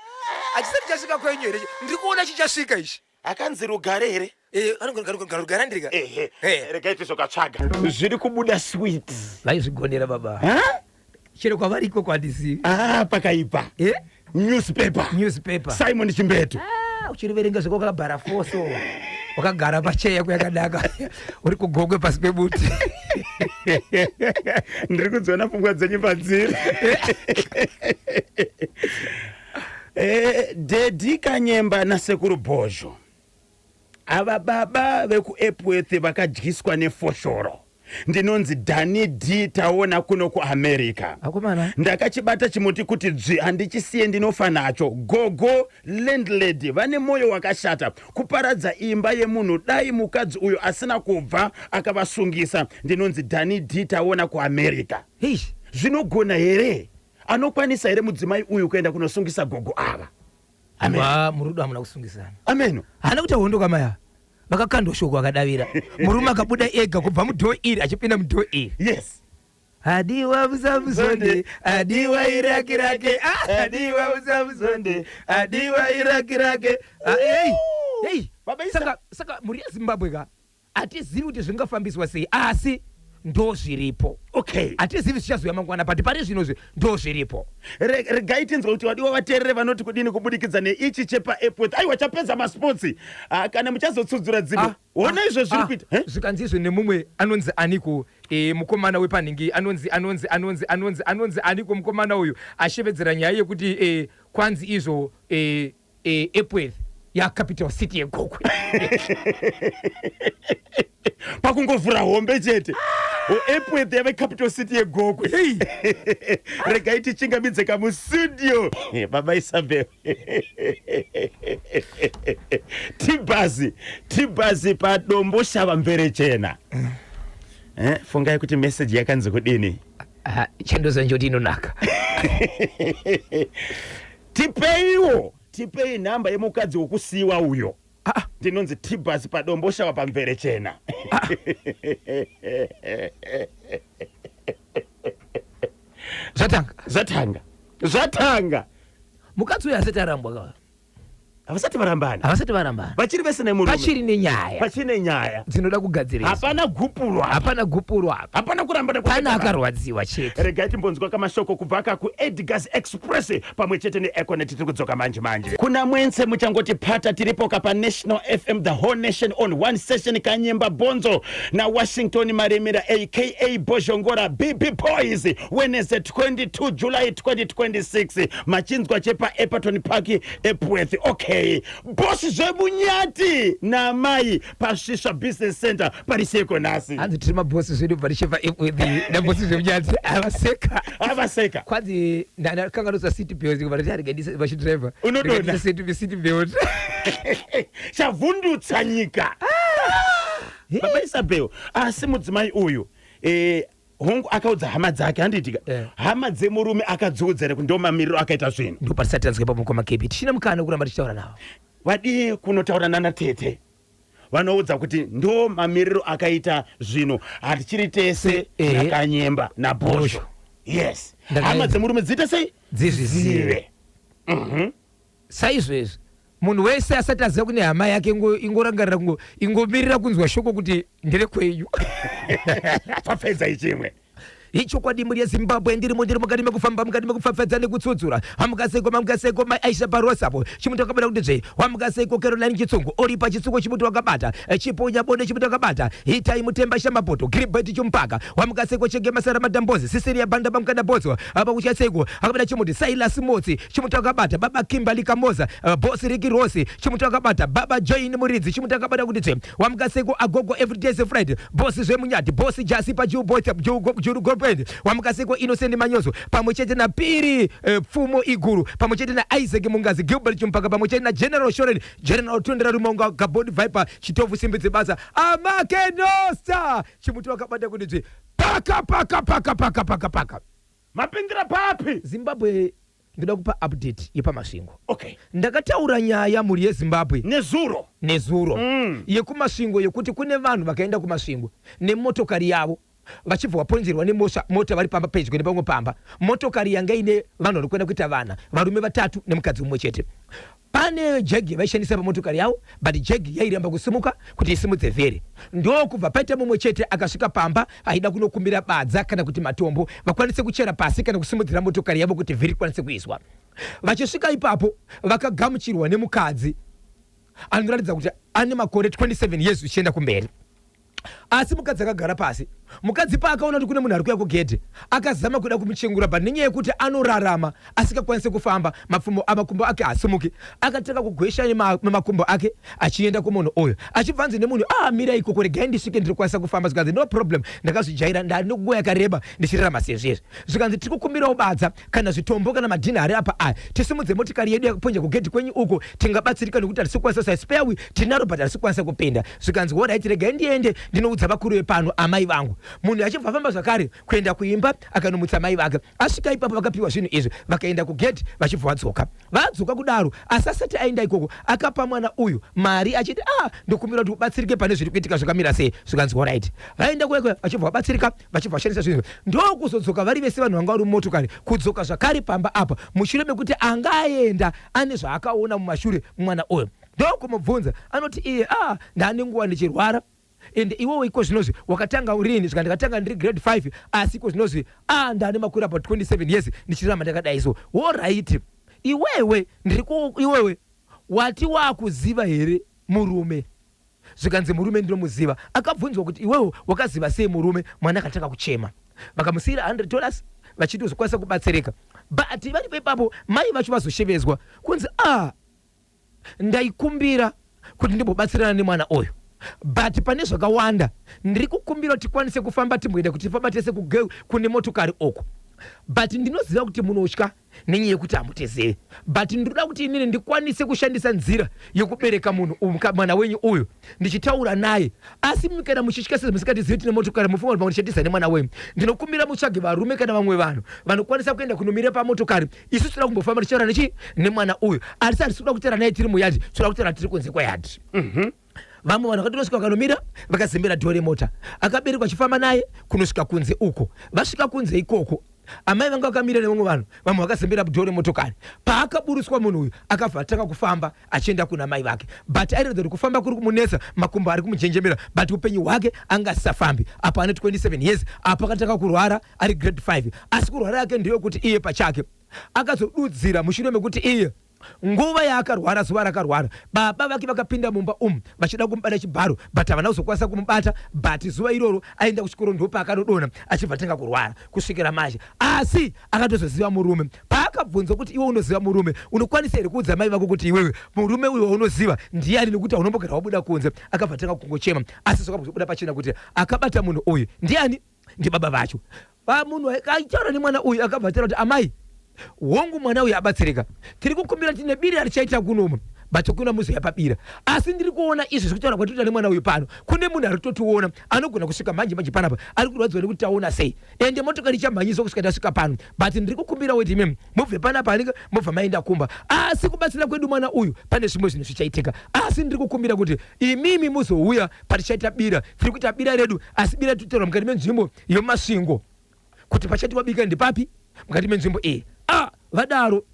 Hachisati chasvika kwenyu here? Ndiri kuona chichasvika ichi. Akanzi rugare here? Eh, anogara rugare ndirika. Ehe. Eh. Regai tizokatsvaga. Zviri kubuda sweet. Vaizvigonera baba. Chero kwavari iko kwandisi. Ah, pakaipa. Eh? Newspaper. Newspaper. Simon Chimbetu. Ah, uchiriverenga zvako wakabhara foso. Wakagara pacheya yako yakanaka. Uri kugokwe pasi pebuti. Ndiri kudziona pfungwa dzenyu padziri. Eh, Dedi Kanyemba naSekuru Bhozho. Ava baba vekuEpworth vakadyiswa nefoshoro. Ndinonzi Dani D taona kuno kuAmerica. Akomana. Ndakachibata chimuti kuti dzvi handichisiye ndinofa nacho. Gogo landlady vane moyo wakashata kuparadza imba yemunhu dai mukadzi uyo asina kubva akavasungisa. Ndinonzi Dani D taona kuAmerica. Eish. Zvinogona here? Anokwanisa here mudzimai uyu kuenda kunosungisa gogo ava? Amen. Wa murudo hamuna kusungisana. Amen. Haana kuita hondo kamaya. Vakakandwa shoko akadavira. Murume akabuda ega kubva mudhoo iri achipinda mudhoo iri. Yes. Adiwa musamuzonde, adiwa iraki rake, ah, adiwa musamuzonde, adiwa iraki rake. Ah, hey, hey. Baba Isa. Saka saka mhuri yeZimbabwe ka hatizivi kuti zvingafambiswa sei asi ndo zviripo. Okay. Hatizivi zvichazouya mangwana but pari zvinozvi ndo zviripo. Regai tinzwe kuti vadiwa vateerere vanoti kudini kubudikidza neichi chepaEpworth. Aiwa chapedza masports. Ah, kana muchazotsudzura dzimwe. Ah, Hona ah, izvo zviri ah, kuita. Eh? Zvikanzi izvo nemumwe anonzi aniko e, mukomana wepanhingi anonzi anonzi anonzi anonzi anonzi aniko mukomana uyu ashevedzera nyaya yekuti e, kwanzi izvo e, e, Epworth yacapital city yeGokwe. Pakungovhura hombe chete. Epworth yave capital city yeGokwe. Regai tichingamidze kamustudio. Baba Isabel. Tibhazi, tibhazi paDomboshava Mverechena. Eh, fungai kuti message yakanzi kudini? Ah, chandoziva njoti inonaka. Tipeiwo, tipei nhamba yemukadzi wokusiiwa uyo. Ah, Ndinonzi Tibhazi paDomboshava paMverechena. Zvatanga. Zvatanga. Zvatanga. Mukadzi uyu asati arambwa ka. Havasati varambana. Havasati varambana. Vachiri vese nemurume. Pachiri nenyaya. Pachiri nenyaya. Dzinoda kugadziriswa. Hapana gupuro apa. Hapana gupuro apa. Hapana kurambana Pana akarwadziwa chete. Regai timbonzwa kamashoko kubva ka kuEdgars Express pamwe chete neEconet tiri kudzoka manje manje. Kuna Mwense muchangoti pata tiripo ka paNational FM the whole nation on one session Kanyemba Bonzo naWashington Maremera aka Bhozhongora BB Boys Wednesday 22 July 2026 machinzwa chepa Eperton Park Epworth. Okay boss zvemunyati namai paSvisva Business Center pariseko nhasi. Hanzi tiri mabhosi zvedu bva tichibva Epworth nabhosi zvemunyati avaseka. Avaseka. Kwanzi ndakanganisa seat belt kubva ndati arega ndise vachidriver. Unodonha. Rega ndise seat belt. Chavhundutsa nyika. Baba Isabel asi mudzimai uyu eh, hongu akaudza hama dzake handiitika Eh. hama dzemurume akadziudza here kuti ndomamiriro akaita zvinhu. Ndopatisati tanzwa ipapo mukoma KB tichina mukana wekuramba tichitaura navo. Vadii kunotaura nana tete vanoudza kuti ndo mamiriro akaita zvinhu hatichiri tese Eh. naKanyemba naBhozho. Bhozho. Yes. Ndakaenda. Hama dzemurume dziite sei? Dzizvizive. Saizvezvi munhu wese asati aziva kune hama yake ingorangarira kungo ingomirira kunzwa shoko kuti nderekwenyu. Pfapfedza ichimwe. Ichokwadi mhuri yeZimbabwe ndirimo ndiri mukati mekufamba mukati mekupfapfadza nekutsudzura wamukaseko mamukaseko mai Aisha Parosapo chimuti wakabata kuti dzve wamukaseko Caroline Chitsungu Oripa Chitsungu chimuti wakabata Chipo Nyabonde chimuti wakabata Itai Mutemba Shamapoto Gilbert Chumpaka wamukaseko Chege Masara Madambozi Cecilia Banda Bamukanda Bozo apa kuchaseko akabata chimuti Silas Motsi chimuti wakabata Baba Kimberly Kamoza Boss Ricky Rossi chimuti wakabata Baba Join Muridzi chimuti akabata kuti dzve wamukaseko Agogo Everyday is Friday Boss Zvemunyati Boss Jasi paJurugopend wamukaseko Innocent Manyozo pamwe chete na Piri Pfumo Iguru pamwe chete na Isaac Mungazi Gilbert Chumpaka pamwe chete na General Shoren General Tundra Rumonga Gabon Viper Chitofu Simbi Dzebasa Amakenosta chimuti wakabata kuti dzve paka paka paka paka paka paka. Mapindira papi? Zimbabwe ndoda kupa update yepaMasvingo. Okay. Ndakataura nyaya mhuri yeZimbabwe nezuro nezuro yekuMasvingo yekuti kune vanhu vakaenda kuMasvingo nemotokari yavo vachibva vaponzerwa nemosha mota vari pamba pedyo nepamwe pamba. Motokari yanga ine vanhu vari kuenda kuita vana varume vatatu nemukadzi mumwe chete. Pane jegi vaishandisa pamotokari yavo but jegi yairamba kusimuka kuti isimudze vheri. Ndokubva paita mumwe chete akasvika pamba aida kunokumbira badza kana kuti matombo vakwanise kuchera pasi kana kusimudzira motokari yavo kuti vheri rikwanise kuiswa. Vachisvika ipapo vakagamuchirwa nemukadzi anoratidza kuti ane makore 27 years zvichienda kumberi. Asi mukadzi akagara pasi Mukadzi paakaona kuti kune munhu ari kuuya kugedhe, akazama kuda kumuchengura but nenyaya yekuti anorarama asingakwanise kufamba, mapfumo amakumbo ake haasimuki. Akatanga kugwesha nemakumbo ake achienda kumunhu uyu. Achibva anzi nemunhu, ah mira ikoko regai ndisvike ndiri kukwanisa kufamba. Zvikanzi no problem, ndakazvijaira ndari nenguva yakareba ndichirarama sezvizvi. Zvikanzi tiri kukumbirawo badza kana zvitombo kana madhinha ari apa aya tisimudze motikari yedu yakaponja kugedhi kwenyu uko tingabatsirika nekuti hatisi kukwanisa sai spare wheel tinaro but hatisi kukwanisa kupinda. Zvikanzi horaiti regai ndiende ndinoudza vakuru vepano amai vangu. Munhu achibva afamba zvakare kuenda kuimba akanomutsa mai vake. Asvika ipapo vakapiwa zvinhu izvi vakaenda kugedhi vachibva vadzoka. Vadzoka kudaro asi asati aenda ikoko akapa mwana uyu mari achiti ah ndokumbira kuti ubatsirike pane zviri kuitika zvakamira sei. Zvikanzi horaiti. Vaenda kuya vachibva vabatsirika vachibva vashandisa zvinhu ndokuzodzoka vari vese vanhu vanga vari mumotokari kudzoka zvakare pamba apa mushure mekuti anga aenda ane zvaakaona mumashure mwana uyu ndokumubvunza anoti iye ah ndane nguva ndichirwara ende iwewe iko zvinozvi wakatanga rini zvika ndakatanga ndiri grade 5 asi iko zvinozvi ah ndane makore about 27 years ndichirarama ndakadai so horaiti iwewe ndiri iwewe wati wakuziva here murume Zvikanzi murume ndinomuziva. Akabvunzwa kuti iwewe wakaziva sei murume, mwana akatanga kuchema. Vakamusiyira 100 dollars vachiti uzokwanisa kubatsirika. But varipo ipapo mai vacho vazoshevedzwa kunzi ah ndaikumbira kuti ndimbobatsirana nemwana uyu but pane zvakawanda ndiri kukumbira kuti tikwanise kufamba timboenda kuti tifamba tese kune motokari uku but ndinoziva kuti munotya nenyaya yekuti hamutizivi but ndinoda kuti inini ndikwanise kushandisa nzira yekubereka munhu mwana wenyu uyu ndichitaura naye asi mimi kana muchitya sezvo musingatizivi tine motokari mufunga kuti pamwe tichatiza nemwana wenyu ndinokumbira mutsvage varume kana vamwe vanhu vanokwanisa kuenda kunomira pamotokari isu tinoda kumbofamba tichitaura nechi nemwana uyu asi hatisi kuda kutaura naye tiri muyadhi tinoda kutaura tiri kunze kweyadhi mhm. Vamwe vanhu vakatonosvika vakanomira vakazembera dhoo remota. Akaberekwa achifamba naye kunosvika kunze uko. Vasvika kunze ikoko amai vanga vakamira nevamwe vanhu vamwe vakazembera dhoo remotokari. Paakaburuswa munhu uyu akabva atanga kufamba achienda kuna mai vake but airatidza kuti kufamba kuri kumunetsa makumbo ari kumujenjemera but upenyu hwake anga asisafambi apo ane 27 years apo akatanga kurwara ari grade 5 asi kurwara yake ndeyokuti iye pachake akazodudzira mushure mekuti iye Nguva yaakarwara zuva rakarwara baba vake vakapinda mumba umu vachida kumubata chibharo but havana kuzokwanisa kumubata but zuva iroro aenda kuchikoro ndopaakanodonha achibva atanga kurwara kusvikira manje asi akatozoziva murume paakabvunzwa kuti iwe unoziva murume unokwanisa here kuudza mai vako kuti iwewe murume uyu waunoziva ndiyani nekuti haunombogara wabuda kunze akabva atanga kungochema asi zvakazobuda pachena kuti akabata munhu uyu ndiyani ndibaba vacho munhu aitaura nemwana uyu akabva ataura kuti amai hongu mwana uyu abatsirika tiri kukumbira tine bira richaita kunomu but kuna muzoya pabira asi ndiri kuona izvi zvekutaura kwatinoita nemwana uyu pano kune munhu ari kutotiona anogona kusvika manje manje panapa ari kurwadziwa nekuti taona sei ende motokari ichamhanyiswa kusvika tasvika pano but ndiri kukumbira weti imimi mubve panapa anenge mobva maenda kumba asi kubatsira kwedu mwana uyu pane zvimwe zvinhu zvichaitika asi ndiri kukumbira kuti imimi muzouya patichaita bira tiri kuita bira redu asi bira tinotaura mukati menzvimbo yemumasvingo kuti pachati wabika ndepapi mukati menzvimbo iyi ah vadaro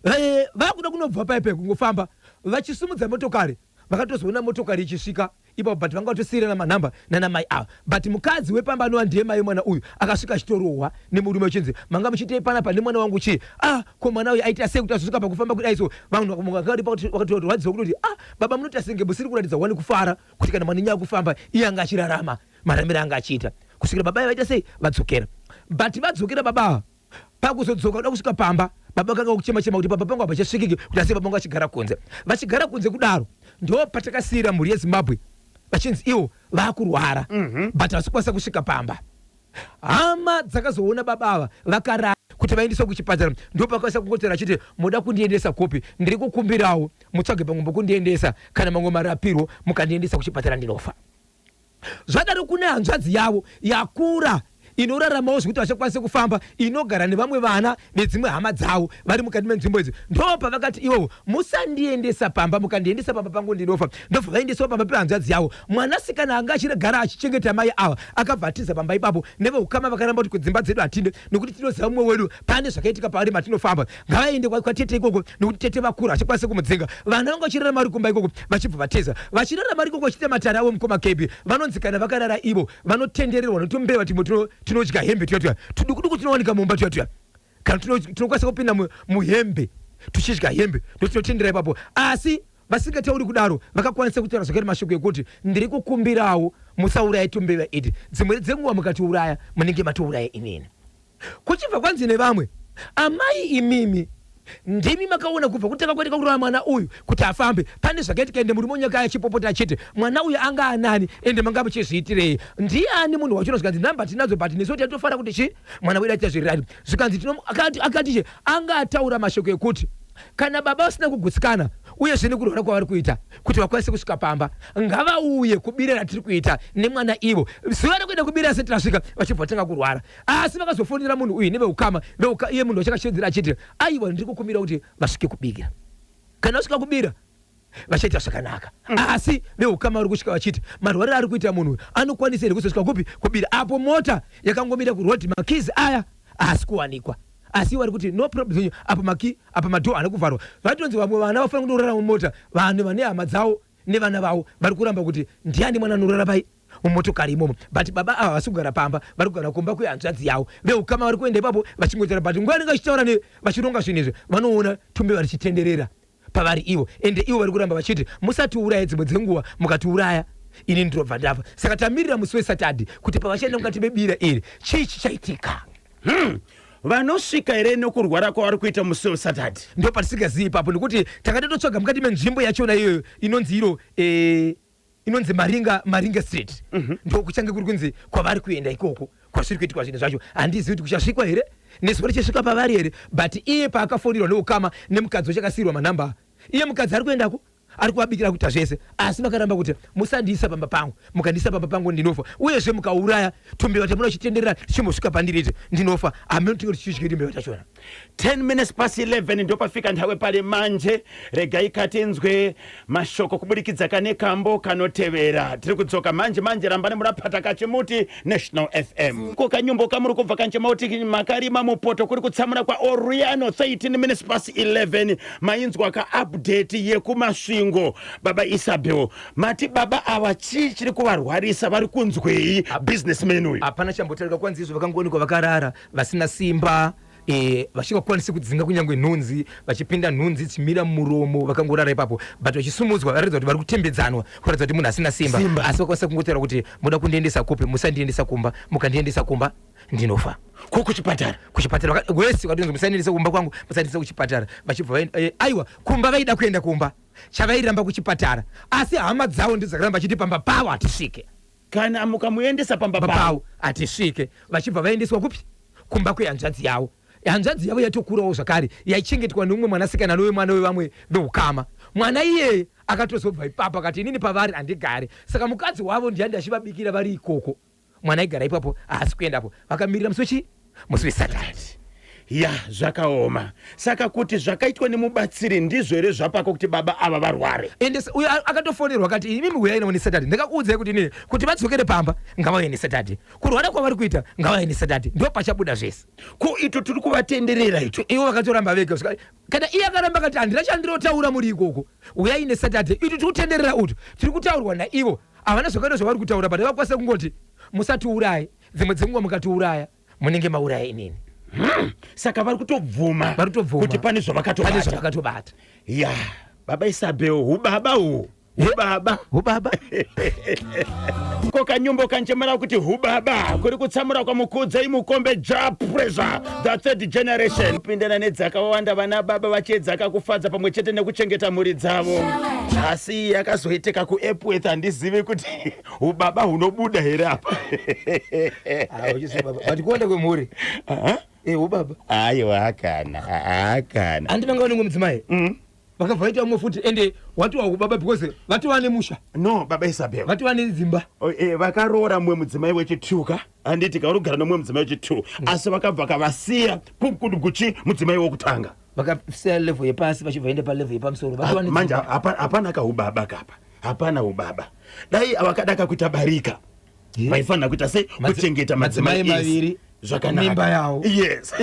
eh, vakuda kunobva paipai kungofamba vachisimudza motokari vakatozoona motokari ichisvika ipapo but vanga vatosiyirana manhamba nana mai ava but mukadzi wepamba anova ndiye mai mwana uyu akasvika achitorohwa nemurume achinzi manga muchiitei panapa nemwana wangu chii ah ko mwana uyu aita sei kuti azosvika pakufamba kudai so vanhu vakatorwadziwa kutoti ah baba munoita senge musiri kuratidza wani kufara kuti kana mwana nyaya kufamba iye anga achirarama maramiro anga achiita kusvikira baba vaita sei vadzokera but vadzokera baba ava pakuzodzoka kuda kusvika pamba baba kanga kuchema chema kuti baba pangu hapachasvikiki kuti asi baba vangu vachigara kunze vachigara kunze kudaro ndo patakasiyira mhuri yezimbabwe vachinzi ivo vakurwara mm -hmm. but havasi kukwanisa kusvika pamba hama dzakazoona baba ava vakarara kuti vaendeswe kuchipatara ndopakwanisa kungotera achiti moda kundiendesa kupi ndiri kukumbirawo mutsvage pamwe pokundiendesa kana mamwe marapirwo mukandiendesa kuchipatara ndinofa Zvadaro kune hanzvadzi yavo yakura inoraramawo zvekuti vachakwanise kufamba inogara nevamwe vana vedzimwe hama dzavo vari mukati menzvimbo idzi. Ndopavakati ivovo musandiendesa pamba, mukandiendesa pamba pangu ndinofa. Ndobva vaendeswa pamba pehanzvadzi yavo. Mwanasikana anga achigara achichengeta mai ava akabva atiza pamba ipapo. Neveukama vakaramba kuti kudzimba dzedu hatinde nekuti tinoziva mumwe wedu pane zvakaitika paari matinofamba. Ngavaende kwatete ikoko nekuti tete vakura hachakwanise kumudzinga. Vana vanga vachirara mari kumba ikoko vachibva vatiza. Vachirara mari ikoko vachiita matare avo mukoma KB vanonzi kana vakarara ivo vanotendererwa notumbeva timwe tinodya hembe tuya tuya tudukuduku tunowanika mumba tuya tuya kana tinokwanisa kupinda muhembe tuchidya hembe ndotinotendera ipapo asi. Vasingatauri kudaro, vakakwanisa kutaura zvakare mashoko ekuti, Ndiri kukumbirawo musauraye tumbeva iti, dzimwe dzenguva mukatiuraya munenge matouraya inini. Kuchibva kwanzi nevamwe, Amai imimi ndimi makaona kubva kutanga kwaita kurova mwana uyu kuti afambe, pane zvakaitika ende murume wenyu akauya achipopota achiti mwana uyu anga anani ende manga muchizviitirei? Ndiani munhu wachona? Zvikanzi number tinadzo but nesuwo taitofara kuti chii mwana wedu aita zviri right. Zvikanzi tino akati akati che anga ataura mashoko ekuti kana baba vasina kugutsikana uyezve nekurwara kwavari kuita kuti vakwanise kusvika pamba ngavauye kubira ratiri kuita nemwana ivo zuva rekuenda kubira risati rasvika vachibva vatanga kurwara asi vakazofonera munhu uyu neveukama veuka iye munhu wachakashevedzera achiti aiwa ndiri kukumbira kuti vasvike kubira kana vasvika kubira vachaita zvakanaka asi veukama vari kusvika vachiti marwariro ari kuita munhu uyu anokwanisa here kuzosvika kupi kubira apo mota yakangomira kuroad makeys aya haasi kuwanikwa asi ivo vari kuti no problem zvenyu apo maki apa madhoo haana kuvharwa vatonzi vamwe vana vafanira kundorara mumota vanhu vane hama dzavo nevana vavo vari kuramba kuti ndiani mwana anorara pai mumotokari imomo but baba ava havasi kugara pamba vari kugara kumba kwehanzvadzi yavo veukama vari kuenda ipapo vachingotaura but nguva yanenge vachitaura ne vachironga zvinhu izvi vanoona tumbeva richitenderera pavari ivo ende ivo vari kuramba vachiti musatiuraye dzimwe dzenguva mukatiuraya ini ndinobva ndafa saka tamirira musi wesaturday kuti pavachaenda mukati mebira iri chii chichaitika. Vanosvika here nokurwara kwavari kuita musi weSaturday? Ndo patisingazivi ipapo nekuti tanga tatotsvaga mukati menzvimbo yachona iyoyo inonzi iro eh, inonzi Maringa, Maringa Street mm -hmm. Ndo kuchange kuri kunzi kwavari kuenda ikoko kwasviri kuitikwa zvinhu zvacho handizivi kuti kuchasvikwa here nezuva richasvika pavari here but iye paakafonirwa neukama nemukadzi wachakasiirwa manhamba iye mukadzi ari kuendako ari kuvabikira kuita zvese asi vakaramba kuti musandiisa pamba pangu mukandiisa pamba pangu ndinofa uyezve mukauraya tumbeva tamuno chitenderera tichimbosvika pandiri iti ndinofa hameno tinge tichidye tumbeva tachona 10 minutes past 11 ndopafika nthawe pali manje regai katinzwe mashoko kuburikidza kane kambo kanotevera tiri kudzoka manje manje rambani murapata kachimuti National FM ko kanyumbo kamuri kubva kanchemauti makarima mupoto kuri kutsamura kwa Oriano 13 minutes past 11 mainzwa ka update yekuMasvingo baba Isabel mati baba ava chii chiri kuvarwarisa vari kunzwei businessman uyu hapana chambotaurika kwanzi izvo vakangoonekwa vakarara vasina simba e, vachingakwanisi kudzinga kunyange nhunzi vachipinda nhunzi dzichimira mumuromo vakangorara ipapo but vachisumudzwa varatidza kuti vari kutembedzanwa kuratidza kuti munhu asina simba, simba. Asi vakwanisa kungotaura kuti muda kundiendesa kupi musandiendesa kumba mukandiendesa kumba ndinofa ko kuchipatara kuchipatara wese vatonzi musandiendesa kumba kwangu musandiendesa kuchipatara vachibva eh, aiwa kumba vaida kuenda kumba chavairamba kuchipatara asi hama dzavo ndidzo dzakaramba vachiti pamba pavo hatisvike Kana mukamuendesa pamba pavo hatisvike. Vachibva vaendeswa kupi? Kumba kwehanzvadzi yavo. Hanzvadzi yavo yatokurawo zvakare yaichengetwa neumwe mwanasikana anove mwana wevamwe veukama. Mwana iyeye akatozobva ipapo akati inini pavari handigare. Saka mukadzi wavo ndiye andi achivabikira vari ikoko. Mwana aigara ipapo haasi kuendapo. Vakamirira musi wechii? Musi weSaturday. Ya zvakaoma. Saka kuti zvakaitwa nemubatsiri ndizvo here zvapako kuti baba ava varware? Ende uyo akatofonerwa akati imimi huyai navo neSaturday. Ndakakuudzai kuti inini kuti vadzokere pamba ngavauye neSaturday. Kurwara kwavari kuita ngavauye neSaturday. Ndipo pachabuda zvese. Ko ito tiri kuvatenderera ito? Ivo vakatoramba vega. Kana iye akaramba akati handina chandinotaura muri ikoko. Uyai neSaturday. Ito tiri kutenderera uto. Tiri kutaurwa naivo. Havana zvakaita zvavari kutaura but vakwanisa kungoti musatiuraye. Dzimwe dzenguva mukatiuraya munenge mauraya inini. Saka vari kutobvuma vari kutobvuma kuti pane zvavakatobata. Pane zvavakatobata. Ya, baba Isabel hubaba uhu. Hubaba. Hubaba. Ko kanyumbo kanchemera kuti hubaba kuri kutsamura kwaMukudzei Mukombe Ja Pressure the third generation kupindana nedzakawanda vana baba vachiedzaka kufadza pamwe chete nekuchengeta mhuri dzavo asi yakazoitika kuEpworth handizivi kuti hubaba hunobuda here apa but kuwanda kwemhuri eh, hubaba aiwa akana akana handi vanga vane mumwe mudzimai Vakabva vaita umwe futi ende watova hubaba because vatova nemusha. No baba Isabel. Vatova nedzimba. Oh, eh, vakaroora mumwe mudzimai wechituka handiti kauri kugara nomumwe mudzimai wechitu asi vakabva kavasiya kuchi mudzimai wokutanga vakasiya level yepasi vachibva vaenda palevel yepamusoro ah, manje hapana kahubaba kapa hapana hubaba dai vakadaka kuita barika vaifanira kuita sei kuchengeta madzimai maviri zvakanaka mimba yawo yes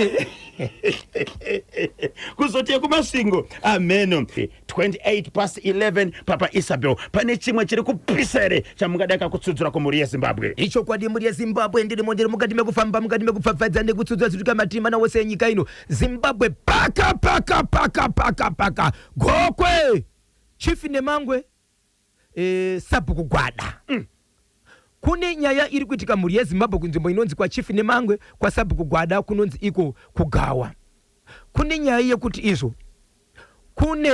kuzoti yekumasvingo ameno 28 past 11 papa Isabel pane chimwe chiri kupisa here chamungada kutsudzura kumhuri yeZimbabwe? Ichokwadi mhuri yeZimbabwe ndirimo ndiri mukati mekufamba mukati mekupfapfaidza nekutsudzura zvituka mativi mana wose enyika ino Zimbabwe paka paka paka paka paka Gokwe. Chief Nemangwe, Sabhuku Gwada. Kune nyaya iri kuitika mhuri yeZimbabwe kunzvimbo inonzi kwaChief Nemangwe, kwaSabhuku Gwada, kunonzi iko kuGawa. Kune nyaya yekuti izvo kune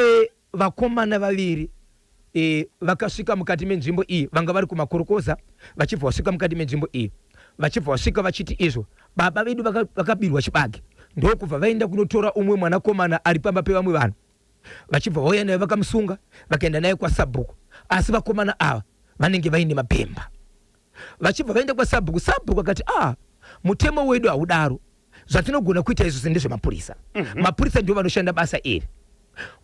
vakomana vaviri vakasvika mukati menzvimbo iyi, vanga vari kumakorokoza, vachibva vasvika mukati menzvimbo iyi, vachibva vasvika vachiti izvo baba vedu vakabirwa chibage, ndokubva vaenda kunotora umwe mwanakomana ari pamba pevamwe vanhu, vachibva vauya naye, vakamusunga, vakaenda naye kwasabhuku. Asi vakomana ava vanenge vaine mabhemba. Vachibva vaenda kwasabhuku, sabhuku akati, "A, mutemo wedu haudaro. Zvatinogona kuita isusu ndezvemapurisa. Mapurisa ndio vanoshanda basa iri."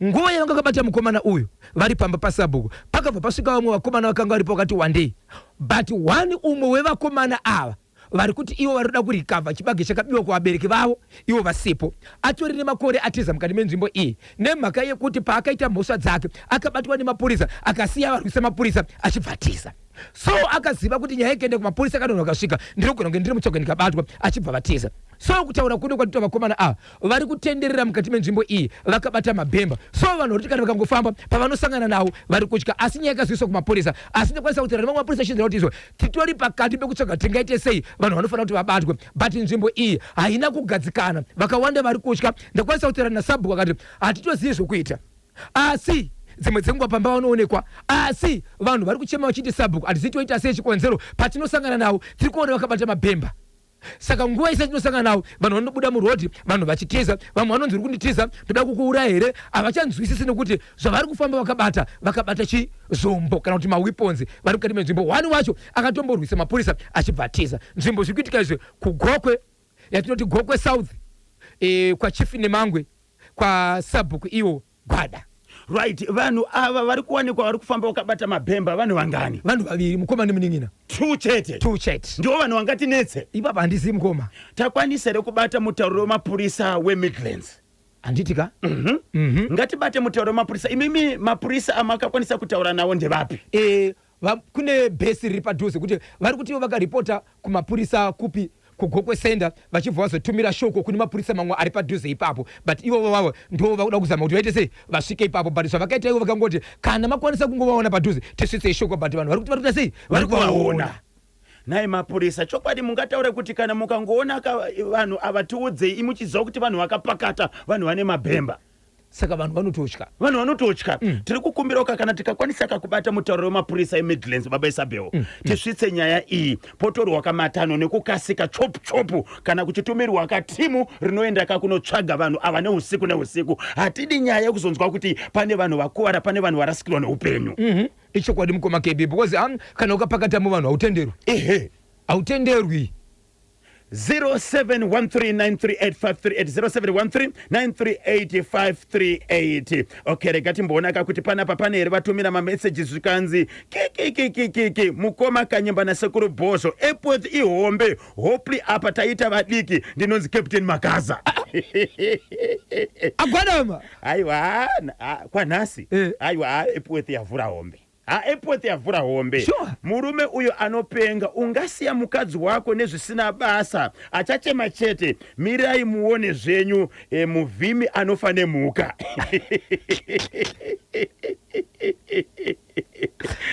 Nguva yavanga vakabata mukomana uyu vari pamba pasabhuku, pakabva pasvika vamwe vakomana vakanga varipo vakati wandei, but one umwe wevakomana ava vari kuti ivo vari kuda kurecover chibage chakabiwa kuvabereki vavo ivo vasipo, atori nemakore atiza mukati menzvimbo iyi nemhaka yekuti paakaita mhosva dzake akabatwa nemapurisa, akasiya varwisa mapurisa, achibva atiza. So akaziva kuti nyaya ikaenda kumapurisa, kanonhu akasvika, ndinogona kunge ndiri mutsoka ndikabatwa, achibva vatiza. So kutaura kuno kwatita, vakomana ava vari kutenderera mukati menzvimbo iyi vakabata mabhemba. So vanhu vari kuti kana vakangofamba, pavanosangana navo vari kutya. Asi nyaya yakaziviswa kumapurisa, asi ndokwanisa kutaura nemamwe mapurisa achinzira kuti izvo titori pakati pekutsvaga tingaite sei, vanhu vanofanira kuti vabatwe, but nzvimbo iyi haina kugadzikana, vakawanda vari kutya. Ndakwanisa kutaura nasabhuku, akati hatitozivi zvokuita, asi dzimwe dzenguva pamba vanoonekwa, asi vanhu vari kuchema vachiti, "Sabhuku, hatisi toita sei? Chikonzero patinosangana navo tiri kuona vakabata mabhemba." Saka nguva isati tinosangana navo, vanhu vanobuda murodhi, vanhu vachitiza. Vamwe vanonzi, "Uri kunditiza, ndoda kukuuraya here?" Havachanzwisisi nekuti zvavari kufamba vakabata chizvombo kana kuti maweapons, vari mukati menzvimbo. One wacho akatomborwisa mapurisa achibva atiza nzvimbo. Zviri kuitika izvi kuGokwe, yatinoti Gokwe South, kwaChief Nemangwe, kwasabhuku iwo Gwada. Right, vanhu ava vari kuwanikwa vari kufamba vakabata mabhemba vanhu vangani? Vanhu vaviri, mukoma nemunin'ina. Two chete? Two chete. Ndivo vanhu vangatinetse? Ipapa handizivi, mukoma. Takwanisa here kubata mutauriri wemapurisa weMidlands? Handiti ka? Ngatibate mutauriri wemapurisa. Imimi mapurisa amakakwanisa kutaura nawo ndevapi? Kune bhesi riri padhuze kuti vari kuti ivo vakaripota kumapurisa kupi, kuGokwe Center, vachibva vazotumira shoko kune mapurisa mamwe ari padhuze ipapo, but ivovo vavo ndo vakuda kuzama kuti vaite sei vasvike ipapo. But zvavakaita ivo, vakangoti kana makwanisa kungovaona padhuze, tisvitsei shoko. But vanhu vari kuti vari kuita sei, vari kuvaona. Nhai mapurisa, chokwadi mungataure kuti kana mukangoona vanhu ava tiudzei, imuchiziva kuti vanhu vakapakata, vanhu vane mabhemba? Saka vanhu vanototya. Vanhu vanototya. Tiri kukumbirauka kana tikakwanisa kakubata mutauriri wemapurisa eMidlands, baba Isabel, tisvitse nyaya iyi, potorwa kamatano nekukasika, chopu chopu, kana kuchitumirwa katimu rinoenda kakunotsvaga vanhu ava neusiku neusiku. Hatidi nyaya yekuzonzwa kuti pane vanhu vakuvara, pane vanhu varasikirwa neupenyu. Ichokwadi, mukoma KB, because kana ukapakata muvanhu hautenderwi. Hautenderwi. 0713938538, 0713938538. Okay, rega timboonaka kuti panapa pane here vatumira mamessages. Zvikanzi, "Kikikikikiki, mukoma Kanyemba nasekuru Bhozho, Epworth ihombe hopli, apa taita vadiki. Ndinonzi Captain Makaza." Agwadama. Aiwa, kwanhasi. Aiwa, Epworth yavhura hombe. Ha, Epworth yavhura hombe. Murume uyo anopenga. Ungasiya mukadzi wako nezvisina basa? Achachema chete, mirai muone zvenyu. Muvhimi anofa nemhuka.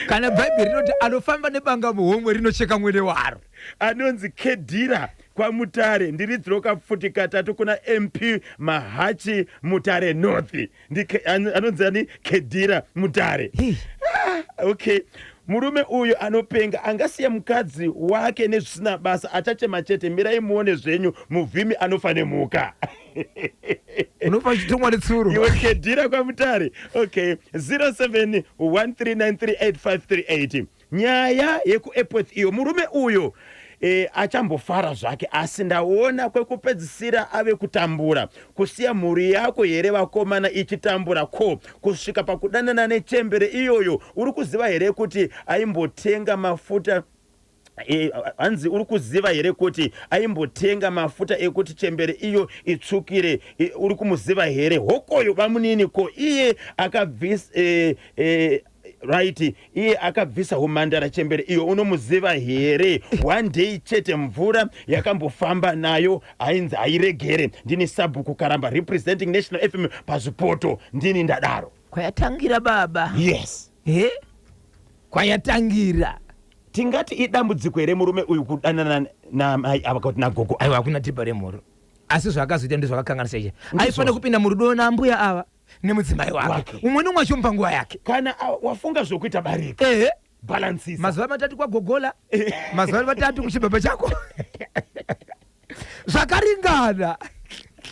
Kana Bhaibheri rinoti anofamba nebanga muhomwe rinocheka mwene waro. Anonzi Kedhira kwaMutare. Ndiridziroka pfuti katatu kuna MP Mahachi, Mutare North. Anonzi ani? Kedhira, Mutare. Hey. Ah, okay, murume uyu anopenga. Angasiya mukadzi wake nezvisina basa? Achachema chete, mirai muone zvenyu. Muvhimi anofa nemhuka. Unofa uchitumwa netsuro. Iwe Kedhira kwaMutare. Okay, 0713938538. Nyaya yekuEpworth iyo, murume uyo achambofara zvake, asi ndaona kwekupedzisira ave kutambura. Kusiya mhuri yako here vakomana ichitambura? Ko kusvika pakudanana nechembere iyoyo? Uri kuziva here kuti aimbotenga mafuta? Hanzi uri kuziva here kuti aimbotenga mafuta ekuti chembere iyo itsvukire? Uri kumuziva here hokoyo bamunini? Ko iye akabvisa right, iye akabvisa umhandara chembere iyo unomuziva here? One day chete mvura yakambofamba nayo ainzi hairegere. Ndini Sabhuku Karamba, representing National FM pazvipoto. Ndini ndadaro. Kwayatangira baba. Yes. He? Kwayatangira. Tingati idambudziko here murume uyu kudanana namai ava kuti nagogo? Aiwa, hakuna dhibha remhoro. Asi zvaakazoita ndizvakakanganisa iye. Aifanira kupinda murudo naambuya ava nemudzimai wake. Wake. Umwe neumwe achimupa nguva yake. Kana wafunga zvokuita barika. Ehe. Balansisa. Mazuva matatu kwagogola, mazuva matatu kuchibaba chako. Zvakaringana.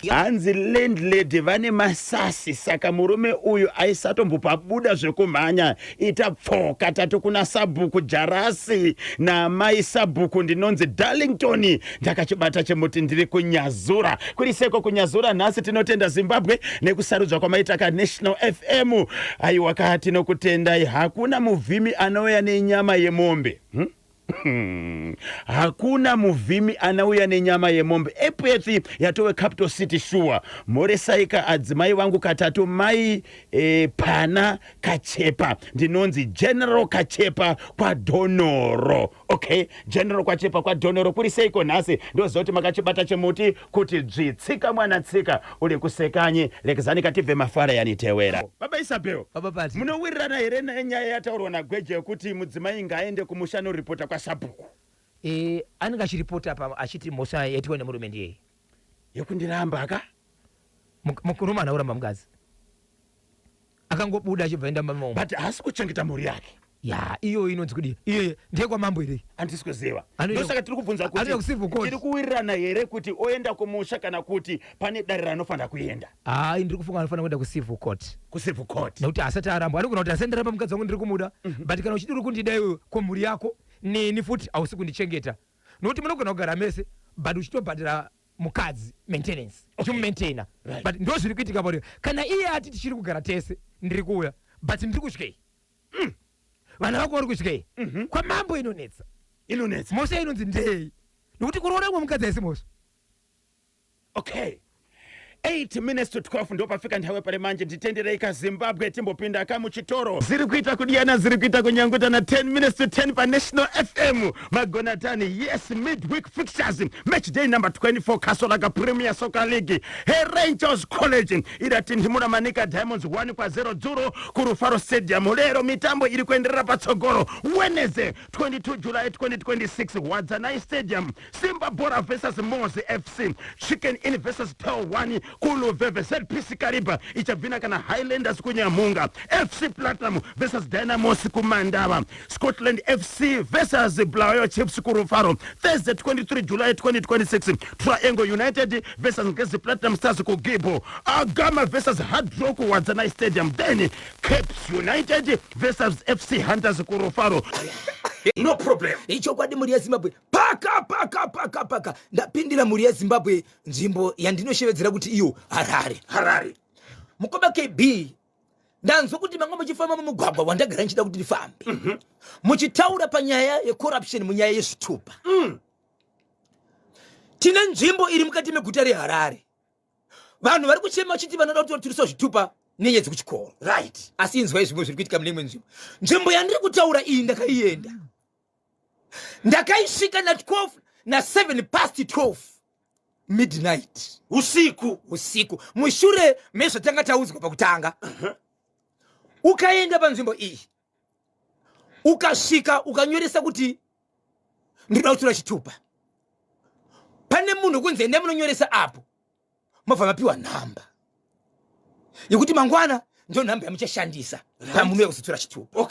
Hanzi landlady vane masasi, saka murume uyu aisatombopabuda zvekumhanya. Ita pfoka tatu kuna sabhuku Jarasi namai sabhuku. Ndinonzi Darlington, ndakachibata chemuti, ndiri kuNyazura. Kuri seko kuNyazura nhasi? Tinotenda Zimbabwe nekusarudzwa kwamaita kaNational FM. Aiwa ka, tinokutendai. Hakuna muvhimi anouya nenyama yemombe, Hakuna muvhimi anauya nenyama yemombe. Epworth yatove capital city sure. Mhoresaika adzimai vangu katatu, mai pana Kachepa. Ndinonzi General Kachepa kwaDhonoro. Okay, General Kwachepa kwaDhonoro, kuri seiko nhasi? Ndoziva kuti makachibata chemuti kuti dzvitsika mwana tsika uri kusekanyi lekezani katibve mafara yanitewera. Baba Isabel, Baba Pati. Munowirirana here nenyaya yataurwa naGweje yekuti mudzimai ngaaende kumusha anoripota kwasabhuku? Anenge achiripota apa achiti mhosva yaitwa nemurume ndiyei? Yekundiramba ka. Murume haana kuramba mukadzi. Akangobuda achibva enda mumba. But haasi kuchengeta mhuri yake. Ya, iyo inonzi kudii? Iyo ndeyekwamambo here? Handisi kuziva. Ndosaka tiri kubvunza kuti Anoenda kucivil court. tiri kuwirirana here kuti oenda kumusha kana kuti pane dare raanofanira kuenda? Hayi, ndiri kufunga anofanira kuenda kucivil court. Kucivil court. Nekuti asati arambwa anogona kuti asati ndaramba mukadzi wangu, ndiri kumuda, but kana uchiti uri kundida iwewe, ko mhuri yako neni futi hausi kundichengeta, nokuti munogona kugara mese but uchitobhadhara mukadzi maintenance, uchimumaintaina. But ndo zviri kuitika pari kana iye ati tichiri kugara tese, ndiri kuuya, but ndiri kutyei? Vana vako vari kutyei? Kwamambo inonetsa. Inonetsa. Mhosva inonzi ndei? Nokuti kuroora umwe mukadzi haisi mhosva. Okay, 8 minutes to 12 ndopafika nthawi pale manje. Nditenderei kaZimbabwe timbopinda kamuchitoro. Ziri kuita kudiyana, ziri kuita kunyanguta na 10 minutes to 10 paNational FM magonatani. Yes, midweek fixtures, match day number 24, Castle Lager Premier Soccer League. Herentals College iratinhimura Manica Diamonds 1 kwa 0 dzuro kuRufaro Stadium. Lero mitambo iri kuenderera patsogoro. Wednesday 22 July 2026, Wadzanai Stadium, Simba Bora versus Mozi FC, Chicken Inn versus Tel 1 kuLuveve, ZPC Kariba ichabvina kana Highlanders kuNyamhunga, FC Platinum versus Dynamos kuMandava, Scotland FC versus Bulawayo Chiefs kuRufaro. Thursday 23 July 2026, Triangle United versus Ngezi Platinum Stars kuGibbo, Agama versus Hard Rock, Wadzanai Stadium, then Caps United versus FC Hunters kuRufaro. No problem. Ichokwadi, mhuri yeZimbabwe, paka paka paka paka ndapindira mhuri yeZimbabwe, nzvimbo yandinoshevedzera kuti iyo Harare. Harare. Mukoma KB, ndanzwa kuti manga muchifamba mumugwagwa wandagara ndichida kuti ndifambe, muchitaura panyaya yecorruption munyaya yezvitupa. Tine nzvimbo iri mukati meguta reHarare, vanhu vari kuchema vachiti vanoda kuti vaturiswa zvitupa nenyaya dzekuchikoro. Asi inzwai zvimwe zviri kuitika mune imwe nzvimbo. Nzvimbo yandiri kutaura iyi ndakaienda, ndakaisvika na12 na7 past 12 midnight. Usiku. Usiku, mushure mezvatanga taudzwa pakutanga. Ukaenda panzvimbo iyi, ukasvika, ukanyoresa kuti ndinoda kutora chitupa, pane munhu kunzi endai munonyoresa apo, mobva mapiwa nhamba yekuti mangwana ndo nhamba yamuchashandisa pamunouya kuzotora chitupa.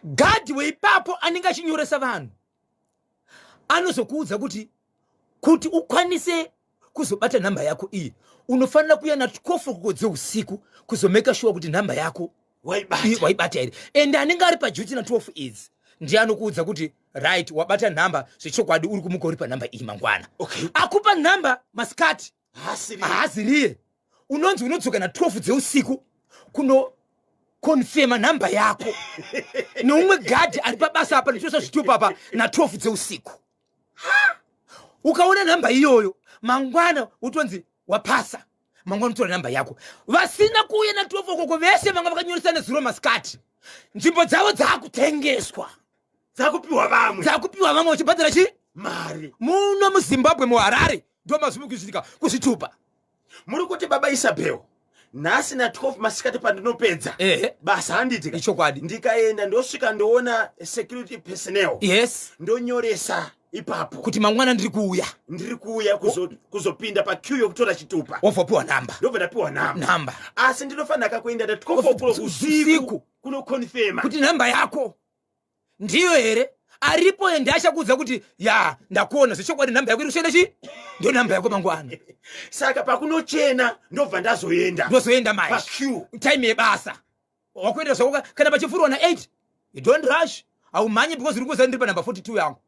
Gadhi weipapo anenge achinyoresa vanhu anozokuudza kuti ukwanise kuzobata nhamba yako iyi, unofanira kuuya na12 dzeusiku kuzomeka sure kuti nhamba yako waibata. Waibata here. And anenge ari paduty na12 idzi ndiye anokuudza kuti right, wabata nhamba zvechokwadi, uri kumuka uri panhamba iyi mangwana. Akupa nhamba masikati Hasiri. Haaziriye. Unonzi unodzoka na12 dzeusiku kuno confirma nhamba yako neumwe gadhi ari pabasa apa ndichosa zvitupa apa na12 dzeusiku. Ukaona nhamba iyoyo mangwana, utonzi wapasa, mangwana utora nhamba yako. Vasina kuuya na12 okoko vese vanga vakanyoresa nezuro masikati, nzvimbo dzavo dzaakutengeswa. Dzakupiwa vamwe. Dzakupiwa vamwe vachibhadhara chi mari. Muno muZimbabwe, muHarare, ndo mazviri kuitika kuzvitupa. Muri kuti, baba Isabel, Nhasi na12 masikati pandinopedza basa, handiti? Ichokwadi. Ndikaenda, ndosvika, ndoona security personnel, ndonyoresa ipapo kuti mangwana ndiri kuuya. Ndiri kuuya kuzopinda paqueue yokutora chitupa. Wobva wapiwa namba. Ndobva ndapiwa namba. Namba. Asi ndinofanira kakuenda na12 o'clock usiku Usiku. kunoconfirma kuti nhamba yako ndiyo here. Aripo ende achakuudza kuti ya, ndakuona zvechokwadi, nhamba yako iri kushanda chi, ndo nhamba yako mangwana. Saka pakunochena ndobva ndazoenda Ndozoenda mai paqueue. Time yebasa wakuenda zvako. Kana pachifurwa na8, you don't rush, haumhanyi, because uri kuziva ndiri panhamba 42 yangu,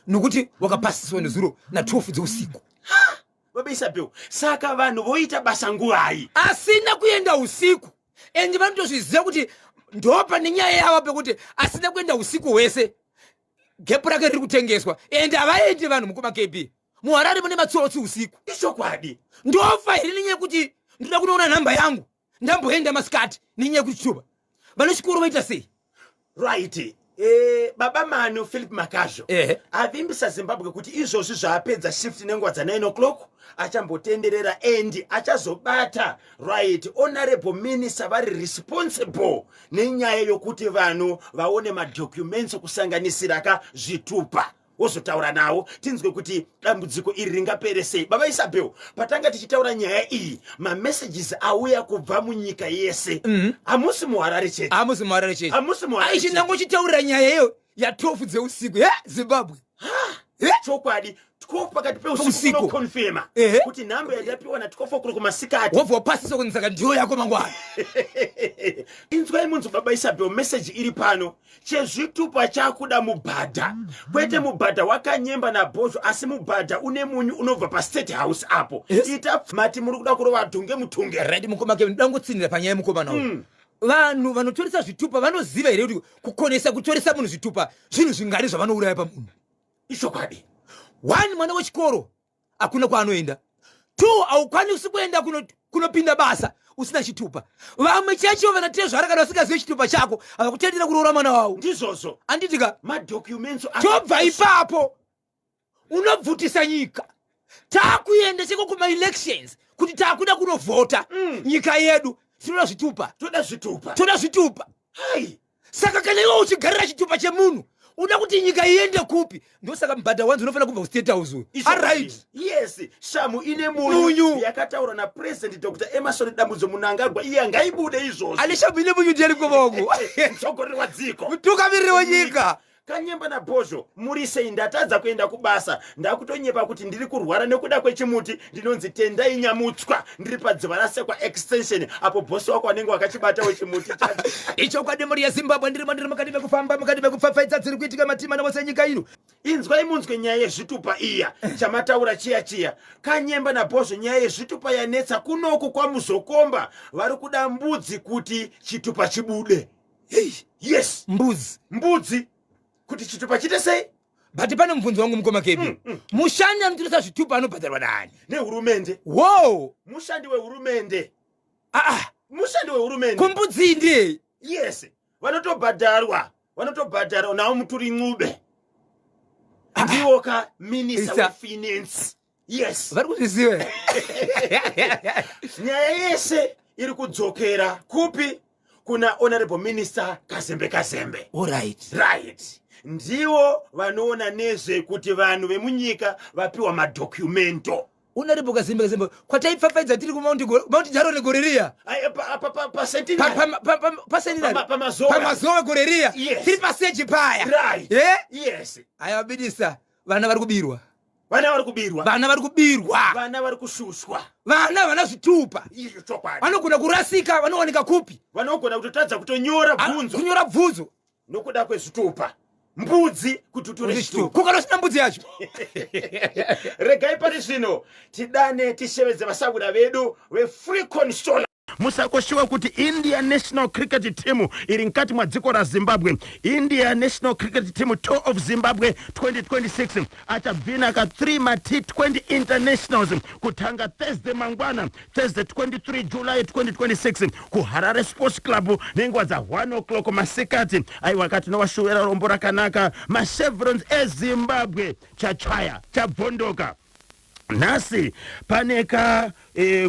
nokuti wakapasiswa nezuro na12 dzeusiku. Baba Isabel, saka vanhu voita basa nguvai? Asina kuenda usiku, ende vanotozviziva kuti ndopane nyaya yavo, pekuti asina kuenda usiku hwese, gap rake riri kutengeswa, ende havaendi vanhu. Mukoma KB, muHarare mune matsotsi usiku. Ichokwadi. Ndofa here nenyaya yekuti ndoda kunoona nhamba yangu, ndamboenda masikati nenyaya yekuti chitupa? Vane chikoro voita sei? Right. Baba Manu Philip Makazvo avimbisa Zimbabwe kuti izvozvi zvaapedza shift nenguva dza9 o'clock achambotenderera and achazobata, right, honorable minister vari responsible nenyaya yokuti vanhu vaone madocuments, kusanganisira ka zvitupa, wozotaura nawo, tinzwe kuti dambudziko iri ringapere sei. Baba Isabel, patanga tichitaura nyaya iyi, mamessages auya kubva munyika yese. Hamusi muHarare chete. Hamusi muHarare chete. Hamusi muHarare Aichi chete. Ndangochitaurira nyaya iyo ya12 dzeusiku ye Zimbabwe. Chokwadi, 12 pakati Usiku. peusiku unoconfirma kuti nhamba yandapiwa na12 o'clock masikati. Wobva wapasiswa kunzi saka ndiyo yako mangwana. Inzwai munzi, Baba Isabel, meseji iri pano: chezvitupa chakuda mubhadha, kwete mubhadha waKanyemba naBhozho, asi mubhadha une munyu unobva paState House apo. Ita mati muri kuda kurova dhunge mutunge. Right, mukoma Kevin, ndoda kungotsinira panyaya yemukomana uyu. Vanhu vanotoresa zvitupa vanoziva here kuti kukonesa kutoresa munhu zvitupa zvinhu zvingari zvavanouraya pamunhu? Ichokwadi. One, mwana wechikoro hakuna kwaanoenda. Two, haukwanisi kuenda kunopinda basa usina chitupa. Vamwe chacho vanatezvara, kana vasingazivi chitupa chako, havakutendera kuroora mwana wavo. Ndizvozvo. Anditika? Madocuments. Tobva ipapo, unobvutisa nyika. Taakuenda cheko kumaelections kuti taakuda kunovhota, nyika yedu tinoda zvitupa. Toda zvitupa. Toda zvitupa. Hai. Saka kana iwe uchigarira chitupa chemunhu, uda kuti nyika iende kupi? Ndosaka mubhadha wanzi unofanira kubva kuState House uyu. Alright. Yes, shamu ine munyu Munyu. yakataurwa naPresident Dr Emerson Dambudzo Munangagwa iye ngaibude izvozvo. Ane shamu ine munyu ndiani komangu? Mutsogoleri wadziko. Mutungamiriri wenyika. Kanyemba naBhozho, muri sei? Ndatadza kuenda kubasa, ndakutonyepa kuti ndiri kurwara nekuda kwechimuti. Ndinonzi Tendai Nyamutswa, ndiri padziva rasekwa Extension apo. Bhosi wako wanenge wakachibata wechimuti chacho. Ichokwadi, mhuri yeZimbabwe, ndirimo, ndiri mukati mekufamba, mukati mekupfapfaidza dziri kuitika matima wose enyika ino. Inzwai munzwe nyaya yezvitupa iya chamataura chiya chiya. Kanyemba naBhozho, nyaya yezvitupa yanetsa kunoku kwaMuzokomba. Vari kuda mbudzi kuti chitupa chibude. Yes. Mbudzi? Mbudzi kuti chitupa chiite sei? But pane mubvunzo wangu, mukoma Kebi. Mushandi anotoresa zvitupa anobhadharwa nani? Nehurumende. Wo. Mushandi wehurumende. Aa. Mushandi wehurumende. Kumbudzi ndiye? Yes, vanotobhadharwa, vanotobhadharwa nawo. Muturi Ncube ndiwo ka minister Isa. wefinance, yes. Vari kuzviziva. Nyaya yese iri kudzokera kupi? Kuna honorable minister Kazembe Kazembe. Alright. Right, ndiwo vanoona nezvekuti vanhu vemunyika vapiwa madocumento. Honorable Kazembe Kazembe, kwataipfapfaidza tiri kuMount Mount Darwin gore riya. Pacentenary. Pacentenary. Pamazowe. Pamazowe gore riya. Yes. Tiri paseji paya. Right. Eh? Yes. Aya vabidisa, vana vari kubirwa. Vana vari kubirwa. Vana vari kubirwa. Vana vari kushushwa. Vana vana zvitupa. Izvo chokwadi. Vanogona kurasika, vanowanika kupi? Vanogona kutotadza kutonyora bvunzo. Kunyora bvunzo. Nokuda kwezvitupa. Mbudzi kuti utore chitupa. Kukana usina mbudzi yacho. Regai pari zvino tidane, tishevedze vasahwira vedu veFreecon Solar. Musakoshiwa kuti India national cricket team iri mukati mwadziko raZimbabwe. India national cricket team tour of Zimbabwe 2026 achabvina ka 3 ma-T20 internationals kutanga Thursday mangwana, Thursday 23 July 2026, kuHarare Sports Club nenguva dza1 o'clock masikati. Aiwa, katinowashuvera rombo rakanaka machevrons eZimbabwe. Chachaya chabvondoka nhasi pane ka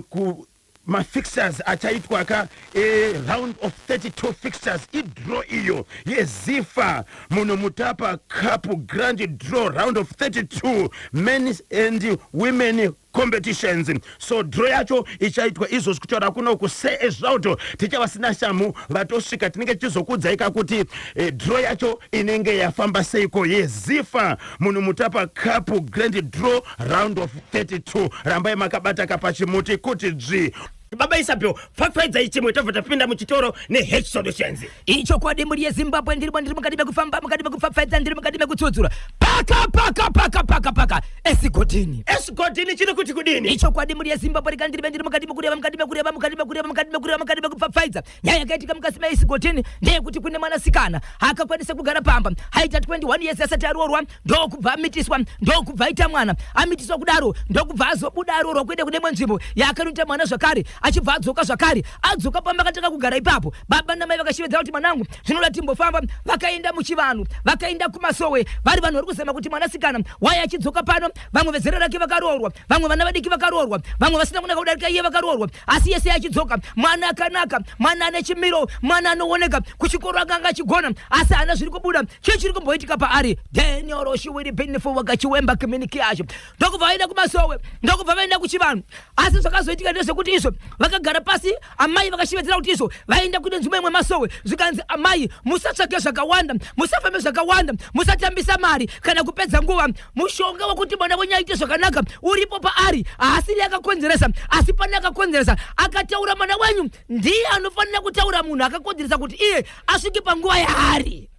ku Mafixtures achaitwa ka e, round of 32 fixtures idraw iyo yeZIFA Munhumutapa Cup Grand Draw round of 32 men and women competitions. So draw yacho ichaitwa izvozvi kutaura kunoku seezvauto tichava sina shamhu vatosvika tinenge tichizokudzai ka kuti e, draw yacho inenge yafamba seiko yeZIFA Munhumutapa Cup Grand Draw round of 32. Rambai makabata kapachimuti kuti dzvi. Baba Isabel, pfapfaidzai chimwe tobva tapinda muchitoro neH Solutions. Ichokwadi mhuri yeZimbabwe, ndirimo ndiri mukati mekufamba, mukati mekupfapfaidza, ndiri mukati mekutsudzura. Paka paka paka paka paka esigodini. Esigodini chiri kuti kudini? Ichokwadi mhuri yeZimbabwe, rega ndiribe ndiri mukati mekureva, mukati mekureva, mukati mekureva, mukati mekureva, mukati mekupfapfaidza. Nyaya yakaitika mukati meesigodini ndeyekuti kune mwanasikana akakwanisa kugara pamba aita 21 years asati aroorwa, ndokubva amitiswa, ndokubva aita mwana. Amitiswa kudaro ndokubva azobuda aroorwa kuenda kune imwe nzvimbo yaakanoita mwana zvakare, achibva adzoka zvakare. Adzoka pamba akatanga kugara ipapo. Baba namai vakashevedzera kuti mwanangu zvinoda timbofamba. Vakaenda muchivanhu, vakaenda kumasowe, vari vanhu vari kuzama kuti mwanasikana waye achidzoka pano. Vamwe vezera rake vakaroorwa, vamwe vana vadiki vakaroorwa, vamwe vasina kunaka kudarika iye vakaroorwa, asi yese achidzoka mwana akanaka, mwana ane chimiro, mwana anooneka kuchikoro akanga achigona, asi haana zviri kubuda. Chii chiri kumboitika paari? Daniel Roshiwiri Benefo wakachiwemba community yacho ndokubva vaenda kumasowe, ndokubva vaenda kuchivanhu. Asi zvakazoitika ndezvekuti izvo vakagara pasi, amai vakashevedzera kuti izvo vaenda kune nzvimbo imwe masowe, zvikanzi amai musatsvake zvakawanda, musafambe zvakawanda, musatambisa mari kana kupedza nguva. Mushonga wekuti mwana wenyu aite zvakanaka uripo paari, haasiri akakonzeresa, asi pane akakonzeresa akataura. Mwana wenyu ndiye anofanira kutaura munhu akakonzeresa kuti iye asvike panguva yaari.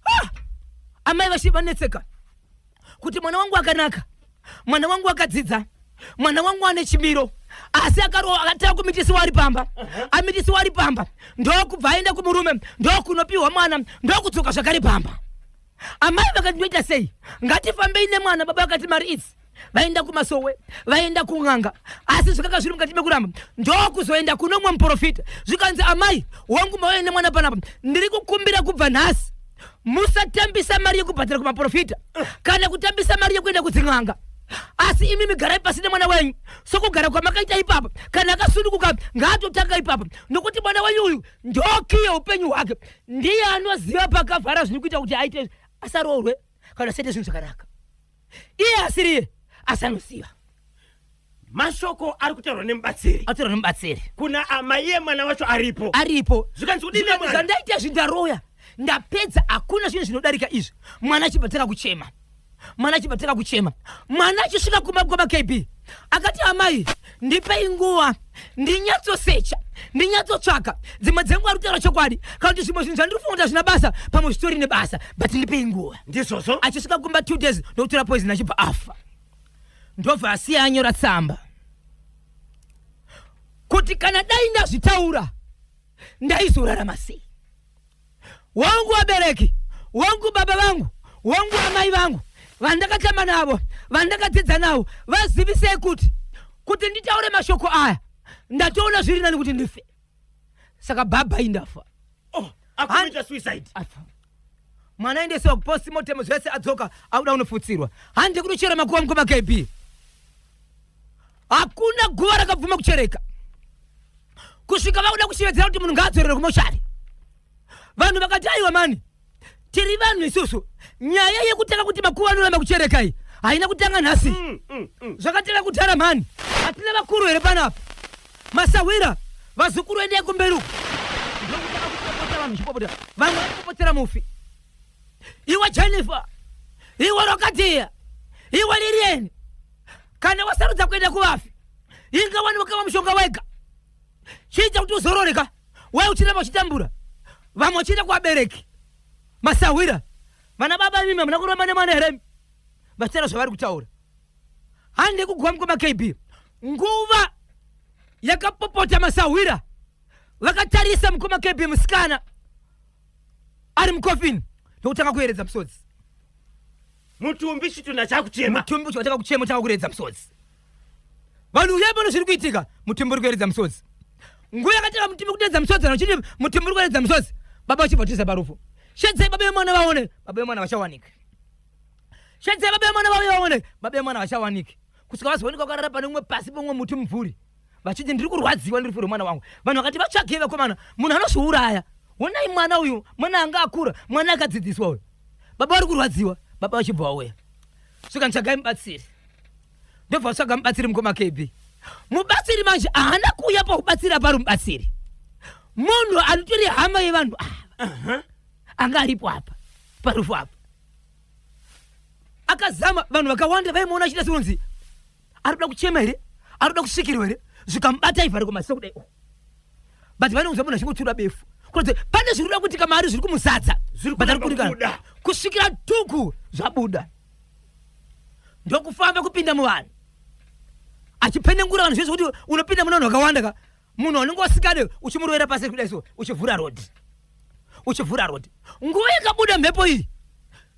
Ah! Amai vashi vanetseka kuti mwana wangu akanaka, mwana wangu akadzidza, mwana wangu ane chimiro, asi akarowa akatanga kumitisiwa ari pamba, amitisiwa ari pamba ndokubva aenda kumurume, ndokunopiwa mwana, ndokudzoka zvakare pamba. Amai vakati ndoita sei, ngatifambei nemwana. Baba vakati mari idzi, vaenda kumasowe, vaenda kun'anga, asi zvakanga zviri mukati mekuramba. Ndokuzoenda kuno mumwe muprofita, zvikanzi amai wangu mauya nemwana panapa, ndiri kukumbira kubva nhasi musatambisa mari yekubhadhara kumaprofita kana kutambisa mari yekuenda kudzin'anga, asi imi migarai pasi nemwana wenyu sokugara kwamakaita ipapa. Kana akasununguka ngaatotanga ipapa, nokuti mwana wenyu uyu ndokiye upenyu hwake, ndiye anoziva pakavhara zviri kuita kuti aite asaroorwe kana asaite zvinhu zvakanaka. Iye asiriye, asi anoziva. Mashoko ari kutaurwa nemubatsiri, ataurwa nemubatsiri kuna amai yemwana wacho aripo. Aripo. Zvikanzi kudini nemwana? Zvandaita izvi, ndaroya, ndapedza, hakuna zvinhu zvinodarika izvi. Mwana achibva tanga kuchema, mwana achibva tanga kuchema. Mwana achisvika kumba kwama KB akati amai ndipei nguva ndinyatsosecha, ndinyatsotsvaka. Dzimwe dzenguva ari kutaura chokwadi, kana kuti zvimwe zvinhu zvandiri kufunga kuti hazvina basa pamwe zvitori nebasa, but ndipei nguva. Ndizvozvo. Achisvika kumba 2 days ndokutora poison, achibva afa. Ndobva asiya anyora tsamba kuti kana dai ndazvitaura ndaizorarama sei. Wangu vabereki wangu, baba vangu, wangu amai vangu, vandakatamba navo, vandakadzidza navo, vazivisei kuti nditaure mashoko aya ndatoona zviri nani kuti ndife, saka bhabhai ndafa. Oh, akumita suicide. Afa. Mwana aendesewa kupostmortem zvese, adzoka auda unofutsirwa. Hande kunochera makuva mukoma KB, hakuna guva rakabvuma kuchereka kusvika vakuda kushevedzera kuti munhu ngaadzorere kumochari. Vanhu vakati aiwa mani, tiri vanhu isusu, nyaya yekutanga kuti makuva anoramba kuchereka iyi haina kutanga nhasi. Zvakatanga kudhara mhani. Hatina vakuru here panapa? Masahwira, vazukuru, endai kumberi uku. Ndokutanga kupopota vanhu chipopota, vamwe varikupopotera mufi. Iwe Jennifer, iwe Rokadhiya, iwe Lilian, kana wasarudza kuenda kuvafi, inga wani wakava mushonga wega, chiita kuti uzororeka wai uchiramba uchitambura. Vamwe vachienda kuvabereki, masahwira, vana baba, imimi hamuna kuramba nemwana here? Vachitaura zvavari kutaura. Hande kuguva mukoma KB, nguva yakapopota masahwira vakatarisa mukoma KB, musikana ari mukofini ndokutanga kuyeredza musodzi. Mutumbi chitunha chakuchema. Mutumbi uchatanga kuchema, uchanga kuredza musodzi. Vanhu uyai pano, zviri kuitika, mutumbi uri kuyeredza musodzi. Nguva yakatanga mutumbi kuderedza musodzi, vanhu vachiti mutumbi uri kuyeredza musodzi, baba vachibva tiza parufu. Shedzai baba vemwana vaone, baba vemwana vachawanika. Shedzai baba vemwana vauye vaone, baba vemwana vachawanika, kusvika vazoonekwa vakarara pane umwe pasi pomwe muti mumvuri. Vachiti ndiri kurwadziwa ndiri furo mwana wangu. Vanhu vakati vatsvagei vakomana, munhu anozviuraya. Honai mwana uyu, mwana anga akura, mwana akadzidziswa uyu. Baba vari kurwadziwa, baba vachibva vauya. Svika tsvagai mubatsiri. Ndobva vatsvaga mubatsiri mukoma KB. Mubatsiri manje haana kuuya pakubatsira pari mubatsiri. Munhu anotori hama yevanhu ava. Anga aripo apa parufu apa. Akazama vanhu vakawanda vaimuona achiita sekunzi ari kuda kuchema here ari kuda kusvikirwa here zvikamubata ivhari kumaziso kudai oh. But vanounza munhu achingotura befu kuratidza pane zviri kuda kuitika maari zviri kumuzadza but ari kurikana kusvikira tuku zvabuda ndokufamba kupinda muvanhu achipenengura vanhu zvese kuti unopinda mune vanhu vakawanda ka munhu wanenge wasikade uchimurovera pasi kudai so uchivhura road uchivhura road nguva yakabuda mhepo iyi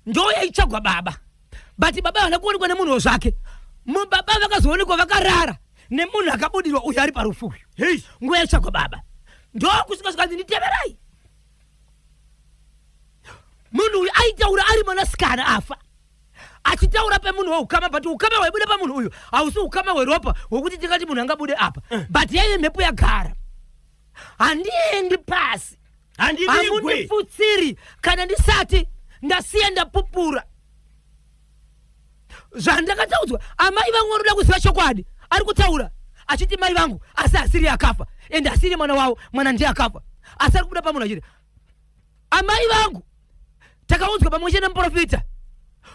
ndo yaitsvagwa baba but baba havana kuonekwa nemunhuwo zvake baba vakazoonekwa vakarara nemunhu akabudirwa uyo ari parufu uyu hey. Nguva yaitsvagwa baba ndokusvika zvikanzi nditeverai munhu uyu aitaura ari mwanasikana afa achitaura pemunhu weukama but ukama hwaibuda pamunhu uyu hausi ukama hweropa hwekuti tingati munhu angabude apa eh. But yaive mhepo yagara handiendi pasi hamundifutsiri kana ndisati ndasiya ndapupura zvandakataudzwa. Amai vangu vanoda kuziva chokwadi. Ari kutaura achiti mai vangu, asi asiri akafa ende asiri mwana wavo, mwana ndiye akafa, asi ari kubuda pamunhu achiti amai vangu. Takaudzwa pamwe chete nemuprofita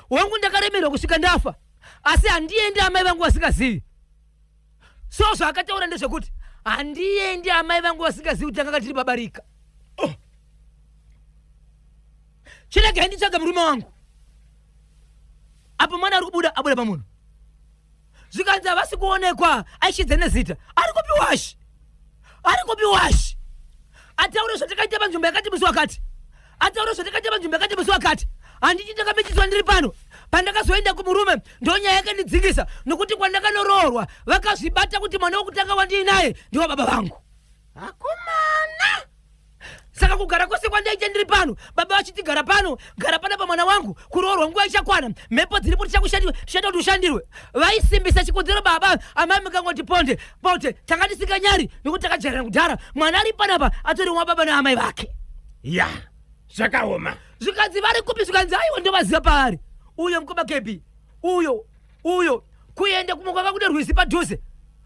wangu, ndakaremerwa kusvika ndafa, asi handiendi amai vangu vasingazivi. So zvaakataura ndezvekuti handiendi amai vangu vasingazivi kuti tanga tiri babarika. Oh. Chiregai nditsvaga murume wangu apo mwana ari kubuda abuda pamunhu. Zvikanzi havasi kuonekwa, aishidza nezita. Ari kupi washi? Ari kupi washi? Ataure zvatakaita panzvimbo yakati musi wakati, ataure zvatakaita panzvimbo yakati musi wakati. Handiti ndakamitiswa ndiri pano? Pandakazoenda kumurume ndonyaya yakandidzingisa, nokuti kwandakanoroorwa vakazvibata kuti mwana wokutanga wandiinaye ndiwa baba vangu. Akomana. Saka kugara kwose kwandaita ndiri pano, baba vachiti gara pano, gara pana pamwana wangu, kuroorwa nguva ichakwana, mhepo dziripo, tichakushandira, tichaita kuti ushandirwe. Vaisimbisa chikonzero baba, amai mukangoti ponde pote, tanga tisinganyari nokuti takajairana kudhara. Mwana ari panapa atori wababa naamai vake. Ya, zvakaoma. Zvikanzi vari kupi? Zvikanzi aiwa, ndovaziva paari uyo mukoma kebi uyo uyo kuenda kumwe kwanga kune rwizi padhuze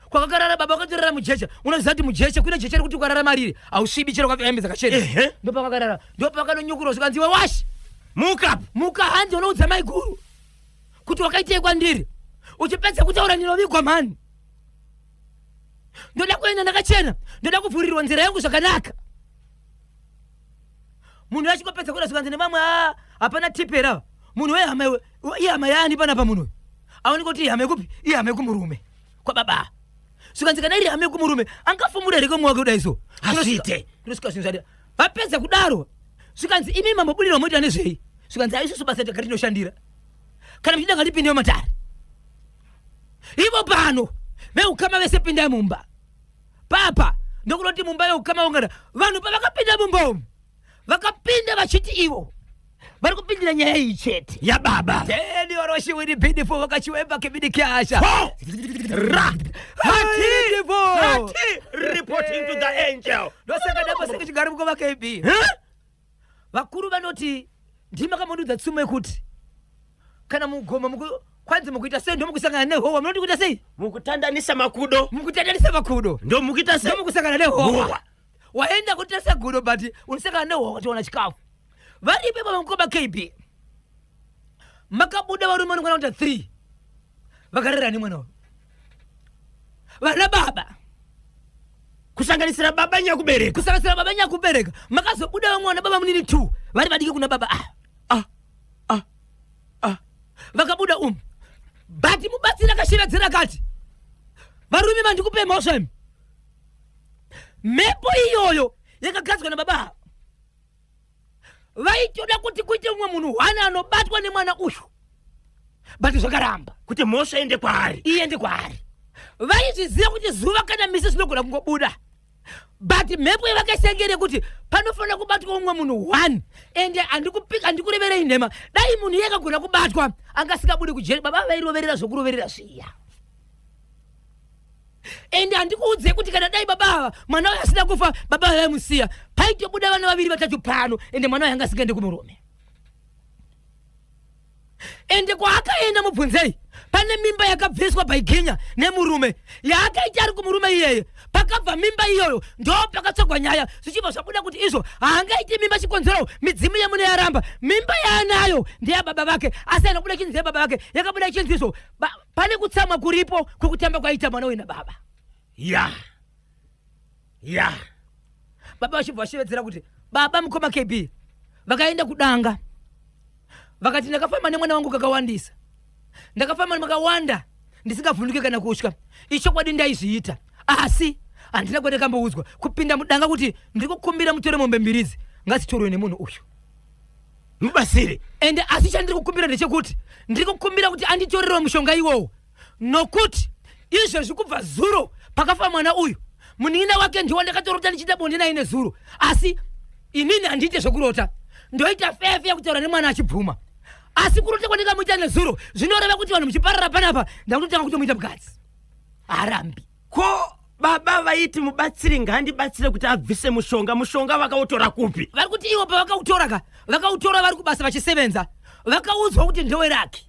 kwakakarara baba vakatorara mujecha. Unoziva kuti mujecha kune jecha rekuti ukarara mariri hausvibi chero ukapfeka hembe dzakachena. Ndopakakarara, ndopakanonyukurwa zvikanzi iwe washi muka muka, hanzi unoudza mai guru kuti wakaitei kwandiri. Uchipedza kutaura ndinovigwa mhani, ndoda kuenda ndakachena, ndoda kuvhurirwa nzira yangu zvakanaka. Munhu achingopedza kuda zvikanzi nemamwe ah, hapana tipera munhu wehama iwe, ihama yaani panapa? Munhu uyu aoneka kuti ihama yekupi? Ihama yekumurume kwababa. Zvikanzi kana iri hama yekumurume angafumura here kwemwe wake kudai so? Hazviite. Kunosvika zvinhu zvadi vapedza kudaro zvikanzi imi mambobudira moita nezvei? Zvikanzi aisusu basa tega tinoshandira, kana muchida ngatipindewo matare ivo pano veukama vese pindai mumba papa. Ndokunoti mumba yeukama ungana vanhu pavakapinda mumba umu vakapinda vachiti ivo vari kupindira nyaya iyi chete yababa. Teni oroshiwiri bhidifo vakachiwemba kibidikasha. Ho! Ra! Hati! Hati! Reporting to the angel. Ndosaka dapo chigaro mukoma KB. Huh? Vakuru vanoti ndimi makamududza tsumo yekuti kana mugoma kwanzi mukuita sei ndomukusangana nehowa. Munoti kuita sei? Mukutandanisa makudo. Mukutandanisa makudo. Ndomukuita sei? Ndomukusangana nehowa. Waenda kutarisa gudo but unosangana nehowa kutoona chikafu. Varipo ipapo mukoma KB. Makabuda varume vanokwana kuita 3 vakarera nemwana uyu. Vana baba kusanganisira baba nyakubereka. Kusanganisira baba nyakubereka. Makazobuda vamwe vana baba munini 2 vari vadiki kuna baba ava. Ah, ah, ah. Vakabuda umu. But mubatsiri akashevedzera akati varume mandikupe mhosva imi. Mhepo iyoyo yakagadzwa nababa ava. Vaitoda kuti kuite mumwe munhu hwana anobatwa nemwana uyu, but zvakaramba. Kuti mhosva iende kwaari. Iende kwaari. Vaizviziva kuti zuva kana misi zvinogona kungobuda, but mhepo yavakaisengere kuti panofanira kubatwa mumwe munhu one. Ende handikureverei nhema, dai munhu iye akagona kubatwa angasingabudi kujeri. Baba vairoverera zvokuroverera zviya. Ende handikuudzei kuti kana dai baba ava mwana uyo asina kufa, baba ava vaimusiya, paitobuda vana vaviri vatatu pano, ende mwana uyo anga asingaende kumurume. Ende kwaakaenda mubvunzei, pane mimba yakabviswa by Ginya nemurume yaakaita ari kumurume iyeye. Pakabva mimba iyoyo ndo pakatsvagwa nyaya, zvichibva zvabuda kuti izvo haangaiti mimba, chikonzero midzimu yemune yaramba. Mimba yaanayo ndeyababa vake, asi anobuda chinzi yababa vake, yakabuda chinzi izvo pane kutsamwa kuripo kwekutamba kwaita mwana uyu nababa. Ya ya Baba vachibva vashevedzera kuti baba mukoma KB vakaenda kudanga, vakati ndakafamba nemwana wangu kakawandisa, ndakafamba makawanda ndisingavhunduke kana kutya. Ichokwadi ndaizviita, asi handina kwandakamboudzwa kupinda mudanga kuti ndiri kukumbira mutore mombe mbiri idzi, ngadzitorwe nemunhu uyu. Mubatsire. Ende asi chandiri kukumbira ndechekuti ndiri kukumbira kuti anditorerewo mushonga iwowo, nokuti izvezvi kubva zuro pakafa mwana uyu, munin'ina wake ndiwo ndakatorota ndichiita bonde naye nezuro. Asi inini handiite zvekurota, ndoita feya feya kutaura nemwana achibvuma. Asi kurota kwandikamuita nezuro zvinoreva kuti vanhu muchiparara panapa, ndakutotanga kutomuita mukadzi, harambi. Ko baba vaiti mubatsiri ngaandibatsire kuti abvise mushonga, mushonga vakautora kupi? Vari kuti ivo pavakautora ka, vakautora vari kubasa vachisevenza, vakaudzwa kuti ndeweraki,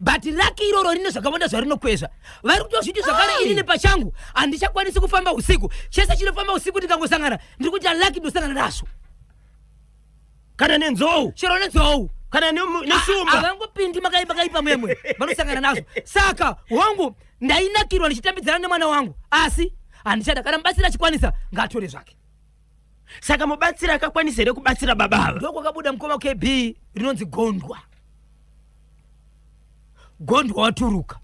but raki iroro rine zvakawanda zvarinokwezva. Vari kutozviti zvakare inini pachangu handichakwanisi kufamba usiku, chese chinofamba usiku ndikangosangana ndiri kuita laki, ndosangana nazvo. Kana nenzou. Chero nenzou. Kana neshumba. Havangopindi makaipa kaipa muyemwe, vanosangana nazvo. Saka hongu ndainakirwa ndichitambidzana nemwana wangu, asi handichada. Kana mubatsiri achikwanisa ngaatore zvake. Saka mubatsiri akakwanisa here kubatsira baba ava? Ndokwakabuda mukoma KB rinonzi gondwa. Gondwa waturuka.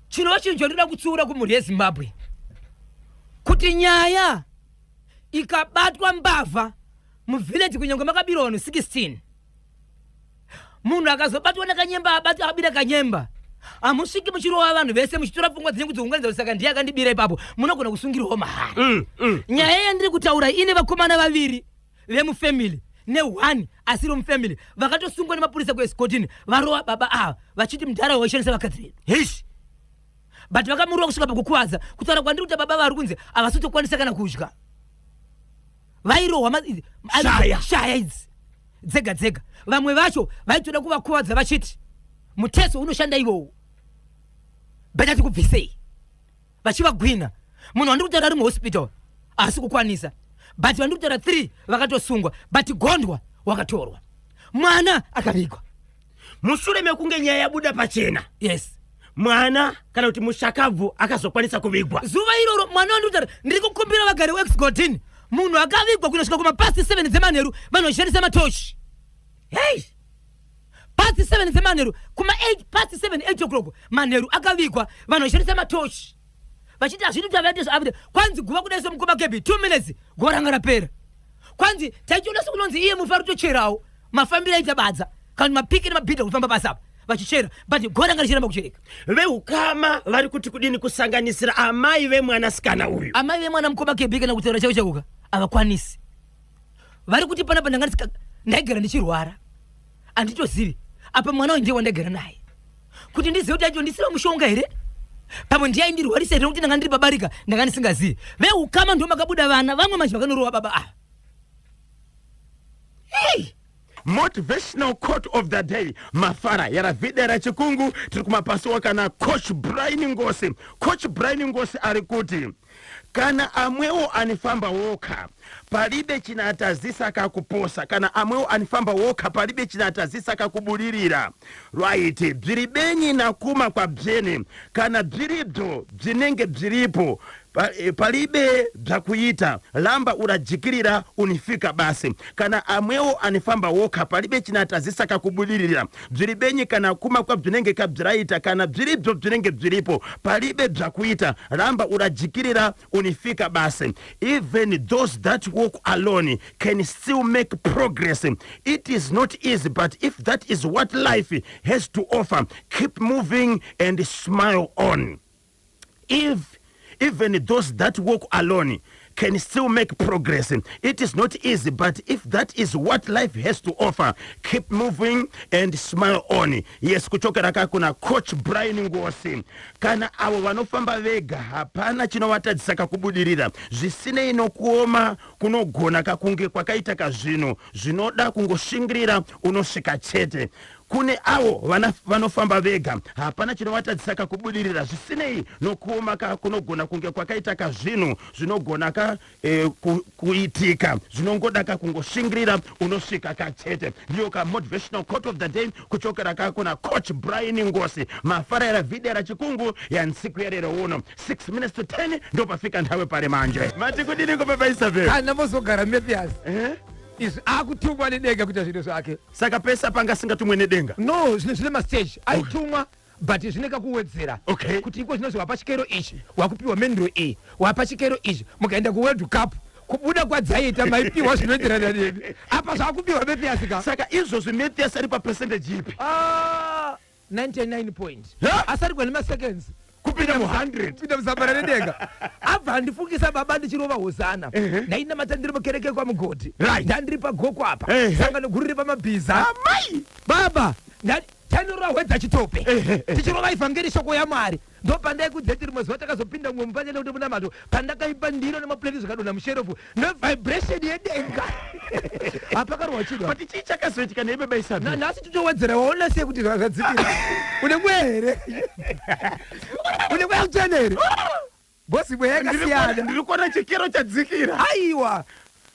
Chinova chinhu chandinoda kutsiura kumhuri yeZimbabwe kuti nyaya ikabatwa mbavha muvhileji, kunyange makabirwa vanhu 16, munhu akazobatwa nakanyemba abatwa abira kanyemba, hamusviki muchirova vanhu vese muchitora pfungwa dzenyu kudziunganidza kuti saka ndiye akandibira ipapo, munogona kusungirwawo mahara. Nyaya yandiri kutaura ine vakomana vaviri vemufamily ne1 asiri mufamily vakatosungwa nemapurisa kuEscotini, varova baba ava vachiti mudhara waishandisa vakadzi vedu. Heish. But vakamurova kusvika pakukuvadza. Kutaura kwandiri kuita, baba vari kunzi havasi kutokwanisa kana kudya, vairohwa Shaya. Shaya idzi dzega dzega. Vamwe vacho vaitoda kuvakuvadza vachiti muteso unoshanda ivowo, better tikubvisei, vachivagwina. Munhu wandiri kutaura ari muhospital haasi kukwanisa, but vandiri kutaura 3 vakatosungwa, but gondwa wakatorwa, mwana akavigwa. Mushure mekunge nyaya yabuda pachena, Yes. mwana kana kuti mushakabvu akazokwanisa kuvigwa? Zuva iroro mwana wandiri kutaura, ndiri kukumbira vagari weExgodin, munhu akavigwa kunosvika kumapast 7 dzemanheru, vanhu vachishandisa matochi. Hei. Past 7 dzemanheru, kuma 8 past 7, 8 o'clock manheru akavigwa, vanhu vachishandisa matochi, vachiti hazvidi kuti avaite zvaavite. Kwanzi guva kudai somukoma kebi 2 minutes guva ranga rapera. Kwanzi taichiona sekunonzi iye mufi ari kutocherawo, mafambiro aita badza kana mapiki nemabhidha kufamba pasi apa vachichera, but guva ranga richiramba kuchereka. Veukama vari kuti kudini, kusanganisira amai vemwanasikana uyu? Amai vemwana, mukoma kebi, kana kutaura chaivo chaikoka havakwanisi. Vari kuti panapa ndanga ndaigara ndichirwara, handitozivi apa mwana uyu ndiye wandaigara naye, kuti ndizive kuti acho ndisina mushonga here, pamwe ndiye aindirwarisa here, nokuti ndanga ndiri babarika, ndanga ndisingazivi. Veukama ndo makabuda vana vamwe manje vakanorova baba ava. Hey! Motivational quote of the day, mafara yaravidera chikungu tiri kumapasuwa kana Coach Brian Ngosi. Coach Brian Ngosi ari kuti kana amwewo anifamba wokha palibe chinatazisa kakuposa, kana amwewo anifamba wokha palibe chinatazisa kakubudirira. Right, bziribenyi nakuma kwa bzene, kana bziribzo bzinenge bziripo, palibe bzakuita, lamba urajikirira unifika basi. Kana amwewo anifamba wokha palibe chinatazisa kakubudirira, bziribenyi kana kuma kwa bzinenge kabziraita, kana bziribzo bzinenge bziripo palibe bzakuita, lamba urajikirira unifika basi. Even those that walk alone can still make progress. It is not easy, but if that is what life has to offer, keep moving and smile on. If even those that walk alone can still make progress. It is not easy, but if that is what life has to offer, keep moving and smile on. Yes, kuchokera ka kuna Coach Brian Ngosi. Kana avo vanofamba vega hapana chinovatadzisa kakubudirira, zvisinei nokuoma kunogona kakunge kwakaita kazvinhu zvinoda kungoshingirira, unosvika chete. Kune avo vanofamba vega hapana chinovatadzisa kakubudirira, zvisinei nokuoma ka kunogona kunge kwakaita kazvinhu zvinogona ka kuitika, zvinongoda kakungoshingirira, unosvika kachete. Ndiyo ka motivational quote of the day kuchokera ka kuna Coach Brian Ngosi. Mafarera vhidhiyo rachikungu yansiku yarero uno. 6 minutes to 10 ndopafika nthawe pale manje. Mati kudiniko, baba Isabel? Kana mozogara Mathias. Eh? Izvi akutumwa nedenga kuita zvinhu zvake. Saka pese panga asingatumwe nedenga? No, zvinhu zvine mastage aitumwa, but zvine kakuwedzera. Kuti iko zvinozvi wapa chikero ichi, wakupiwa menduro iyi, wapa chikero ichi, mukaenda kuWorld Cup kubuda kwadzaiita maipiwa zvinoenderana nemi. Apa zvakupiwa Mathias ka. Saka izvozvi Mathias ari papercentage ipi? Ah, 99 point. Ha? Asarigwa nemaseconds kupinda mu100. Kupinda musambara nedenga. Abva andifungisa baba ndichirova hosana. Ndainamata ndiri mukereke kwaMugodhi. Ndandiri pagoko apa. Sangano guru riri pamabhiza. Amai. Baba, tainorova hwedza chitope. Tichirova ivhangeri, shoko yaMwari. Ndopandaikudza kuti rimwe zuva takazopinda mumwe mupanya nekuti munamato pandakaipa ndiro nemapureti zvikadonha musherofu nevibration yedenga, hapakarwa chidwa. But chii chakazoitika nei, baba Isabel? Nhasi titowedzera. Waona sei kuti zvadzikira? Une mweya here? Une mweya mutsvene here, bosi? Mweya yakasiyana. Ndiri kuona chikero chadzikira. Aiwa,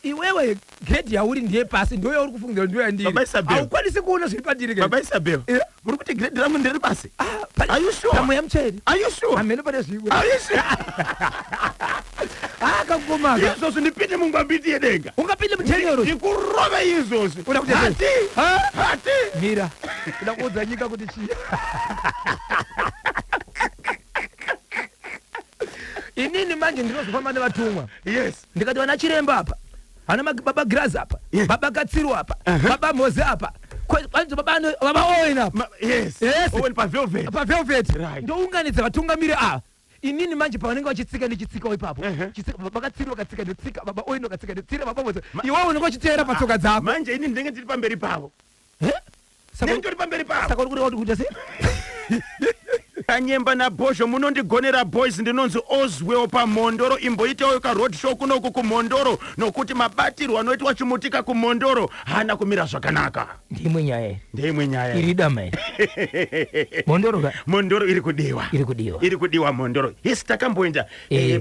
iwewe grade yauri ndiye pasi, ndo yauri kufungidzira ndiyo yandiri. Baba Isabel. Haukwanisi kuona zviri pandiri ke. Baba Isabel, muri kuti grade rangu ndiri pasi? Ah, Are you sure? Pamweya mutsvene. Are you sure? Hameno pane zvimwe. Are you sure? Ah, kakukomaka. Izvozvi ndipinde mungwambiti yedenga. Ungapinde muchenyoro. Ndikurove izvozvi. Uda kuti sei? Hati. Ha? Hati. Mira, uda kuudza nyika kuti chii? Inini manje ndinozofamba nevatumwa. Ndikati vana chiremba apa, vana baba Girazi apa, baba Katsiru apa, baba Mhozi apa, kwanzi baba baba Owen apa. Yes. Yes. Owen pavelvet. Pavelvet. Ndounganidza vatungamiri ava. Inini manje pavanenge vachitsika, ndichitsikawo ipapo. Chitsika, baba Katsiru vakatsika, ndotsika, baba Owen vakatsika, ndotsika, baba Mhozi. Iwewe unenge uchiteera patsoka dzako. Manje ini ndinenge ndiri pamberi pavo. Eh? Ndinenge ndiri pamberi pavo. Saka uri kureva kuti kuita sei? Kanyemba naBhozho, munondigonera boys. Ndinonzi Oswell paMhondoro. Imboitawo karoad show kunoku kuMhondoro, nokuti mabatirwo anoitwa chimutika kuMhondoro haana kumira zvakanaka. Ndimwe nyaya iri. Ndeimwe nyaya. Iri dama iri. Mhondoro ka. Mhondoro iri kudiwa. Iri kudiwa. Iri kudiwa Mhondoro. Hisi takamboenda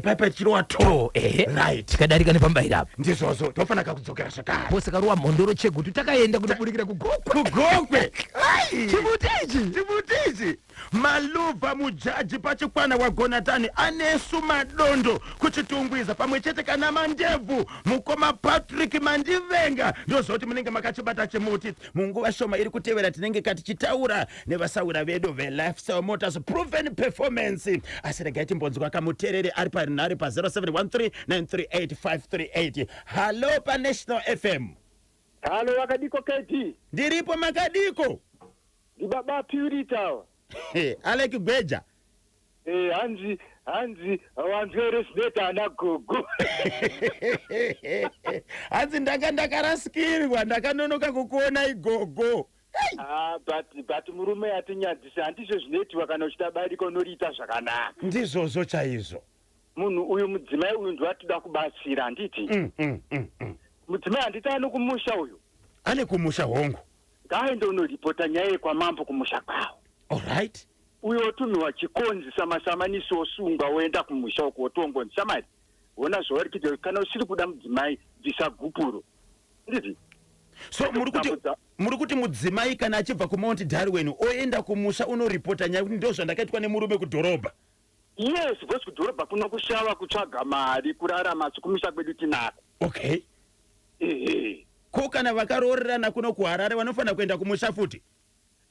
paipa tichirowa to. To, ehe. Tikadarika nepambaira apa. Ndizvozvo, tofanira kudzokera zvakare. Pose karuwa Mhondoro Chegutu, takaenda kunoburikira kuGokwe. Kugokwe. Ai! Chimuti ichi. Chimuti ichi. Maluvha mujaji pachikwana waGonatani, Anesu Madondo kuChitungwiza, pamwe chete kana Mandebvu mukoma Patrick Mandivenga, ndozvoti munenge makachibata chimuti. Munguva shoma iri kutevera tinenge katichitaura nevasawira vedu veLifestyle Motors, proven performance. Asi regai timbonzwa kamuteereri ari parinhare pa0713 938 538. Hallo paNational FM. Halo, wakadiko KD? Ndiripo, makadiko? Ndibaba Purity ava. Aleki Gweja. Eh, hanzi wanzwere zvinoita ana gogo. Hanzi ndanga ndakarasikirwa, ndakanonoka kukuona igogo. Ah, but murume atinyadzisa, handizvo zvinoitiwa. Kana uchida barika unoriita zvakanaka. Ndizvozvo chaizvo. Munhu uyu, mudzimai uyu ndiwatoda kubatsira, handiti? Mudzimai, handiti ano kumusha uyu? Ane kumusha, hongu. Ngaaende unoripota nyaya yekwamambo kumusha kwavo. Allright. Uyo otumiwa chikonzi samasamanisi, osungwa, woenda kumusha uko, wotongonzi, "Shamari, ona zvauri kuita. Kana usiri kuda mudzimai, bvisa gupuro," nditi? So muri kuti muri kuti mudzimai kana achibva kuMount Darwin oenda kumusha unoripota nyaya kuti ndo zvandakaitwa nemurume kudhorobha? Yes, because kudhorobha kuno kushava, kutsvaga mari, kurarama, asi kumusha kwedu tinako. Ehe. Ko kana vakaroorerana kuno kuHarare, vanofanira kuenda kumusha futi?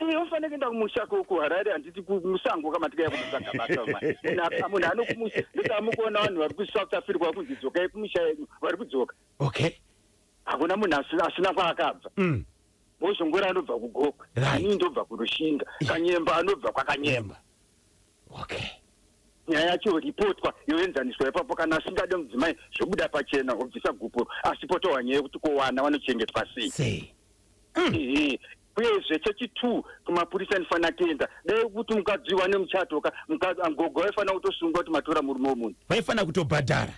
Unofanira kuenda kumusha kuHarare, handiti? Kumusango kamatikaya kunotsvaga basa. Munhu anokumusha, ndotamukuona vanhu vari kuSouth Africa vakunzi dzokai kumusha yenyu, vari kudzoka. Hakuna munhu asina kwaakabva. Bhozhongora anobva kuGokwe. Inini ndobva kuRushinga. Kanyemba anobva kwaKanyemba. Nyaya yacho yoripotwa yoenzaniswa ipapo kana asingade mudzimai zvobuda pachena obvisa gupuro asi potohwa nyaya yekuti ko vana vanochengetwa sei. Sei? Ehe. Uyezve chechi-two kumapurisa inofanira kuenda dai kuti mukadzi uyu ane muchato ka mukadzi gogo vaifanira kutosungwa kuti matora murume wemunhu. Vaifanira kutobhadhara.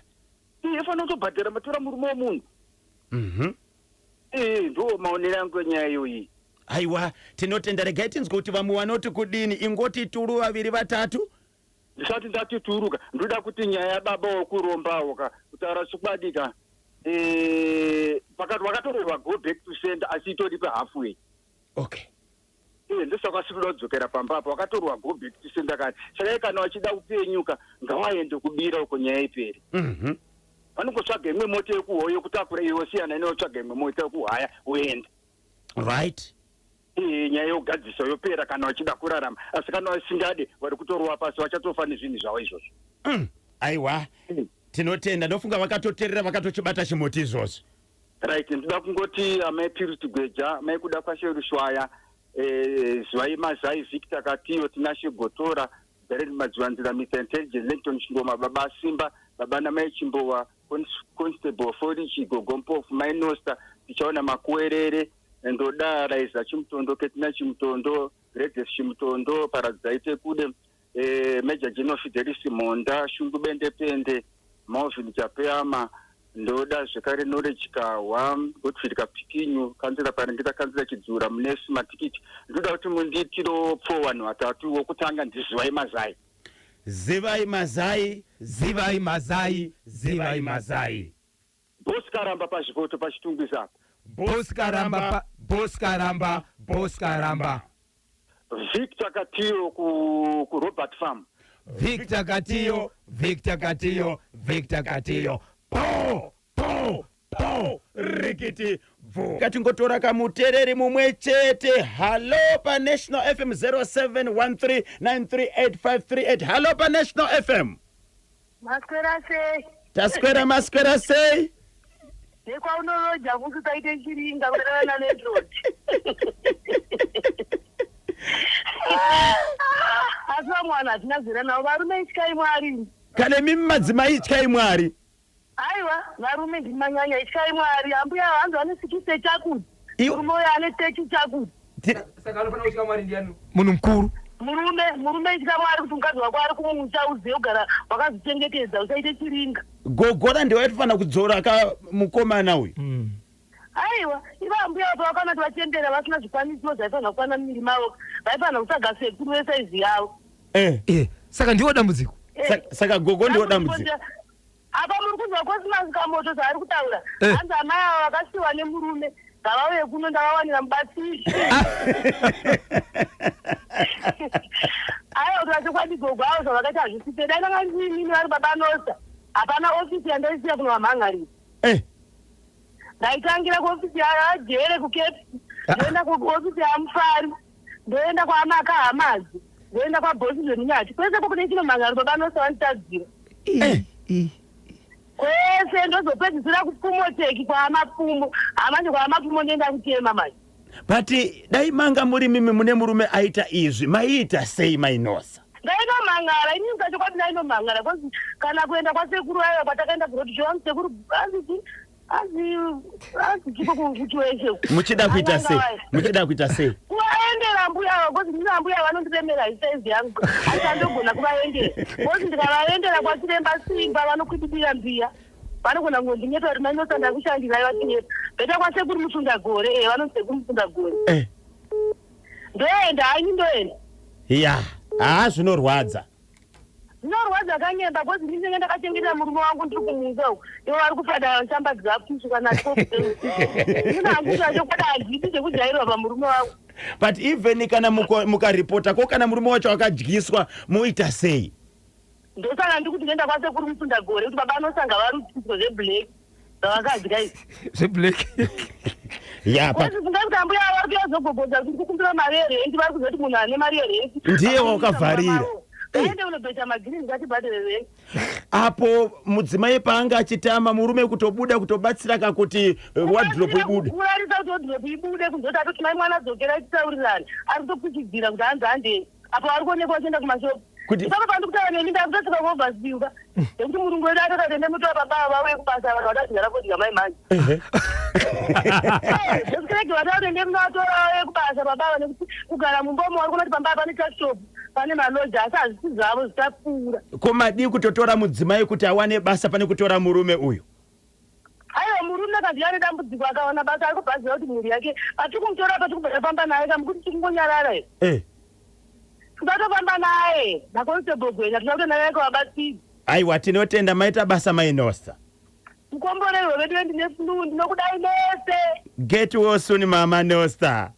Iye aifanira kutobhadhara matora murume wemunhu. Ehe ndo maonero angu enyaya iyoyi. Aiwa tinotenda regai tinzwe kuti vamwe vanoti kudini ingoti turu vaviri vatatu. Ndisati ndati turuka ndoda kuti nyaya yababa wokurombawo ka kutaura chokwadi ka eh, pakati wakatorerwa go back to sender asi itori pa halfway. Okay. Eh, ndosaka asiri kuda kudzokera pamba apa wakatorwa go back to sender kare saka iye kana wachida kupenyuka ngawaende kubira uko nyaya ipere. Vanongotsvaga imwe mota yekuhoyo yekutakura iwe wosiyana newotsvaga imwe mota yekuhaya woenda. Right. Iyi nyaya yogadzisa yopera kana vachida kurarama asi kana vasingade vari kutorova pasi vachatofa nezvinhu zvavo izvozvo. Aiwa tinotenda ndofunga vakatoterera vakatochibata chimuti izvozvo. Right ndoda kungoti amai Purity Gweja, amai Kudakwashe Rushwaya, eh, Zivai Mazai, Victor Katiyo, Tinashe Gotora, Darren Madzivanzira, Mr Intelligent, Langton Chingoma, Baba Simba, Baba namai Chimbowa, Constable Forichi, Gogo Mpofu, Mai Nosta, Tichaona Makuwerere, Ndoda Raiza Chimutondo, Ketina Chimutondo, Greatest Chimutondo, Paradzai Tekude, eh, Major General Fidelis Mhonda, Shungu Bendepende, Malvin Chapeyama, Ndoda zvekare Knowledge Kahwa, Godfrey Kapikinyu, Kanzura Paringita, Kanzura Chidzura, Munesi Matikiti. Ndoda kuti mundiitirewo pfo vanhu vatatu, wokutanga ndiZivai Mazai. Zivai Mazai, Zivai Mazai, Zivai Mazai. Boss Karamba paZvikoto paChitungwiza apo. Boss Karamba pa Boss Karamba, Boss Karamba. Victor Katiyo ku ku Robert Farm. Victor Katiyo, Victor Katiyo, Victor Katiyo. Po, po, po, rikiti bvu. Katingotora kamutereri mumwe chete. Hallo pa National FM 0713938538. Hallo pa National FM. Maswera sei? Taswera maswera sei? Nekwaunoloja kusi usaite chiringa kudanana naLandlord. Asi vamwe vanhu hatina zera navo. Varume ityai Mwari. Kana imimi madzimai ityai Mwari. Aiwa varume ndimi manyanya ityai Mwari. Ambuya ava hanzi vane 60 chakuti. Murume uyo ane 30 chakuti. Saka anofanira kutya Mwari ndiani? Munhu mukuru. Murume murume itya Mwari kuti mukadzi wako ari kumusha uzive kugara wakazvichengetedza usaite chiringa. Gogora ndiwe waitofanira kudzora ka mukomana uyu. Aiwa ivo ambuya ava pavakaona kuti vachembera vasina zvikwanisiro zvaifanira kukwana mumiri mavo vaifanira kutsvaga sekuru vesaizi yavo. Eh. Eh, saka ndiwo dambudziko. Eh. Saka, saka gogo ndiwo dambudziko. Apa muri kunzwa Cosmas Kamoto zvaari kutaura. Eh. Hanzi amai ava vakasiiwa nemurume ngavauye kuno ndavawanira mubatsiri. Aiwa kuti vachokwadi gogo avo zvavakaita hazvisi dai ndanga ndini vari baba Nosta. Hapana ofisi yandaisiya kunovamhan'arira. Eh. Ndaitangira kuofisi yaJere kuCape, ndoenda kuofisi yaMufari, ndoenda kwaMaka Hamazi, ndoenda kwaBhosi Zvemunyati. Kwese ko kune chinomhan'ara baba Nosta vanditadzira. Eh. Kwese ndozopedzisira kuPfumoteki kwaMapfumo. Hamanje kwaMapfumo ndoenda kuchema manje. But dai manga muri mimi mune murume aita izvi maiita sei mainosa? Ndainomhan'ara ini chokwadi ndainomhan'ara because kana kuenda kwasekuru aiwa kwatakaenda kuroti show hanzi sekuru hanzi hanzi hanzi chiko kuchiweshe Muchida kuita sei? Muchida kuita sei? Kuvaendera mbuya ava because ndina mbuya vanondiremera isaizi yangu asi andogona kuvaendera because ndikavaendera kwachiremba simba vanokwidibira mbiya vanogona kungondinyepa kuti mainosa ndakushandirai vachinyepa beta kwasekuru musundagore e vanonzi sekuru musundagore Eh. ndoenda haini ndoenda Ya, haa zvinorwadza. Zvinorwadza kanyemba because ndinenge ndakachengeta murume wangu ndiri kumusha uku ivo vari kufada shamba dzakusvika natwo ndinangu chokwadi handidi zvekujairwa pamurume wangu. But even kana mukaripota ko kana murume wacho akadyiswa moita sei? Ndosaka ndiri kuti ndoenda kwasekuru Musundagore kuti baba anosanga varutsiswe zveblack zvavakadya izvi. Zveblack. Ya, Kozi fungai kuti ambuya ava vari kuyazogogodza kuti ndikukumbira mari yerenti vari kuziva kuti munhu ane mari yerenti. Ndiye wakavharira. Vaende kunobhecha magirini ngatibhadhere renti. Apo mudzimai paanga achitama murume kutobuda kutobatsira ka kuti wardrobe ibude. Kurarisa kuti wardrobe ibude kuzoti atoti mai mwana dzokera titaurirane. Ari kutokuchidzira kuti hanzi handei. Apo ari kuonekwa achienda kumashopu. Kuti Saka pandikutaura nemi ndakutosvika kuoverspill nekuti murungu wedu atoti ende mutora baba ava vauye kubasa vanhu vadazigara kudya mai manje. Zvekurege vataura ende munovatora vauye kubasa baba ava nekuti kugara mumba umo vari kunoti pamba pane tuckshop pane maloja asi hazvisi zvavo zvichapfuura. Ko madii kutotora mudzimai kuti awane basa pane kutora murume uyu? Aiwa murume kanzi ane dambudziko akawana basa ari kubva aziva kuti mhuri yake patiri kumutora apa tiri kubva naye kamukuti tikungonyarara here. Eh. Tingatofamba naye naConstable Gwenya tinoda kutoenda naye kuvabatsiri. Aiwa tinotenda maita basa mai Nosta. Mukomborerwe vedu ndine flu ndinokudai mese. Get well soon mama Nosta.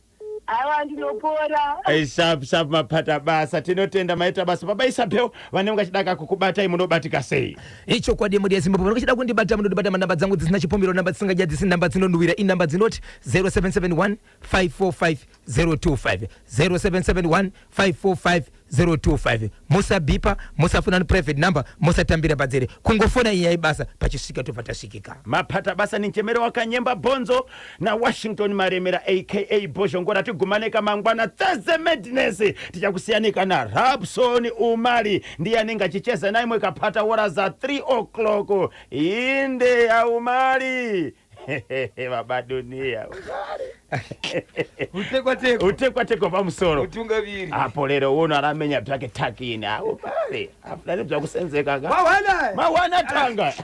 Aiwa ndinopora. Ai sharp sharp mapata basa tinotenda maita basa baba Isabel vanenge vachida kukubatai munobatika sei? Ichokwadi mhuri yeZimbabwe vanenge vachida kundibata munondibata manamba dzangu dzisina chipomero namba dzisinganyadzisi namba dzinonhuwira inamba dzinoti 0771 545 025 0771 545 025 musabhipa musafona private number musatambira padzere kungofona inyaya basa pachisvika tobva tasvikika. Mapata basa ni Nchemere wakanyemba bhonzo na Washington Maremera aka Bhozhongora tigumaneka mangwana Thursday Madness tichakusiyanika na Rabson Umali ndiye anenge achicheza naimwe kapata wora za 3 o'clock inde ya Umali baba dunia Utekwa-tekwa. Utekwa-tekwa pamusoro. Utungamiri. Apo lero uno aramenya zvake takini aupale afuna nebyakusenzeka ka Mawana. Mawana tanga.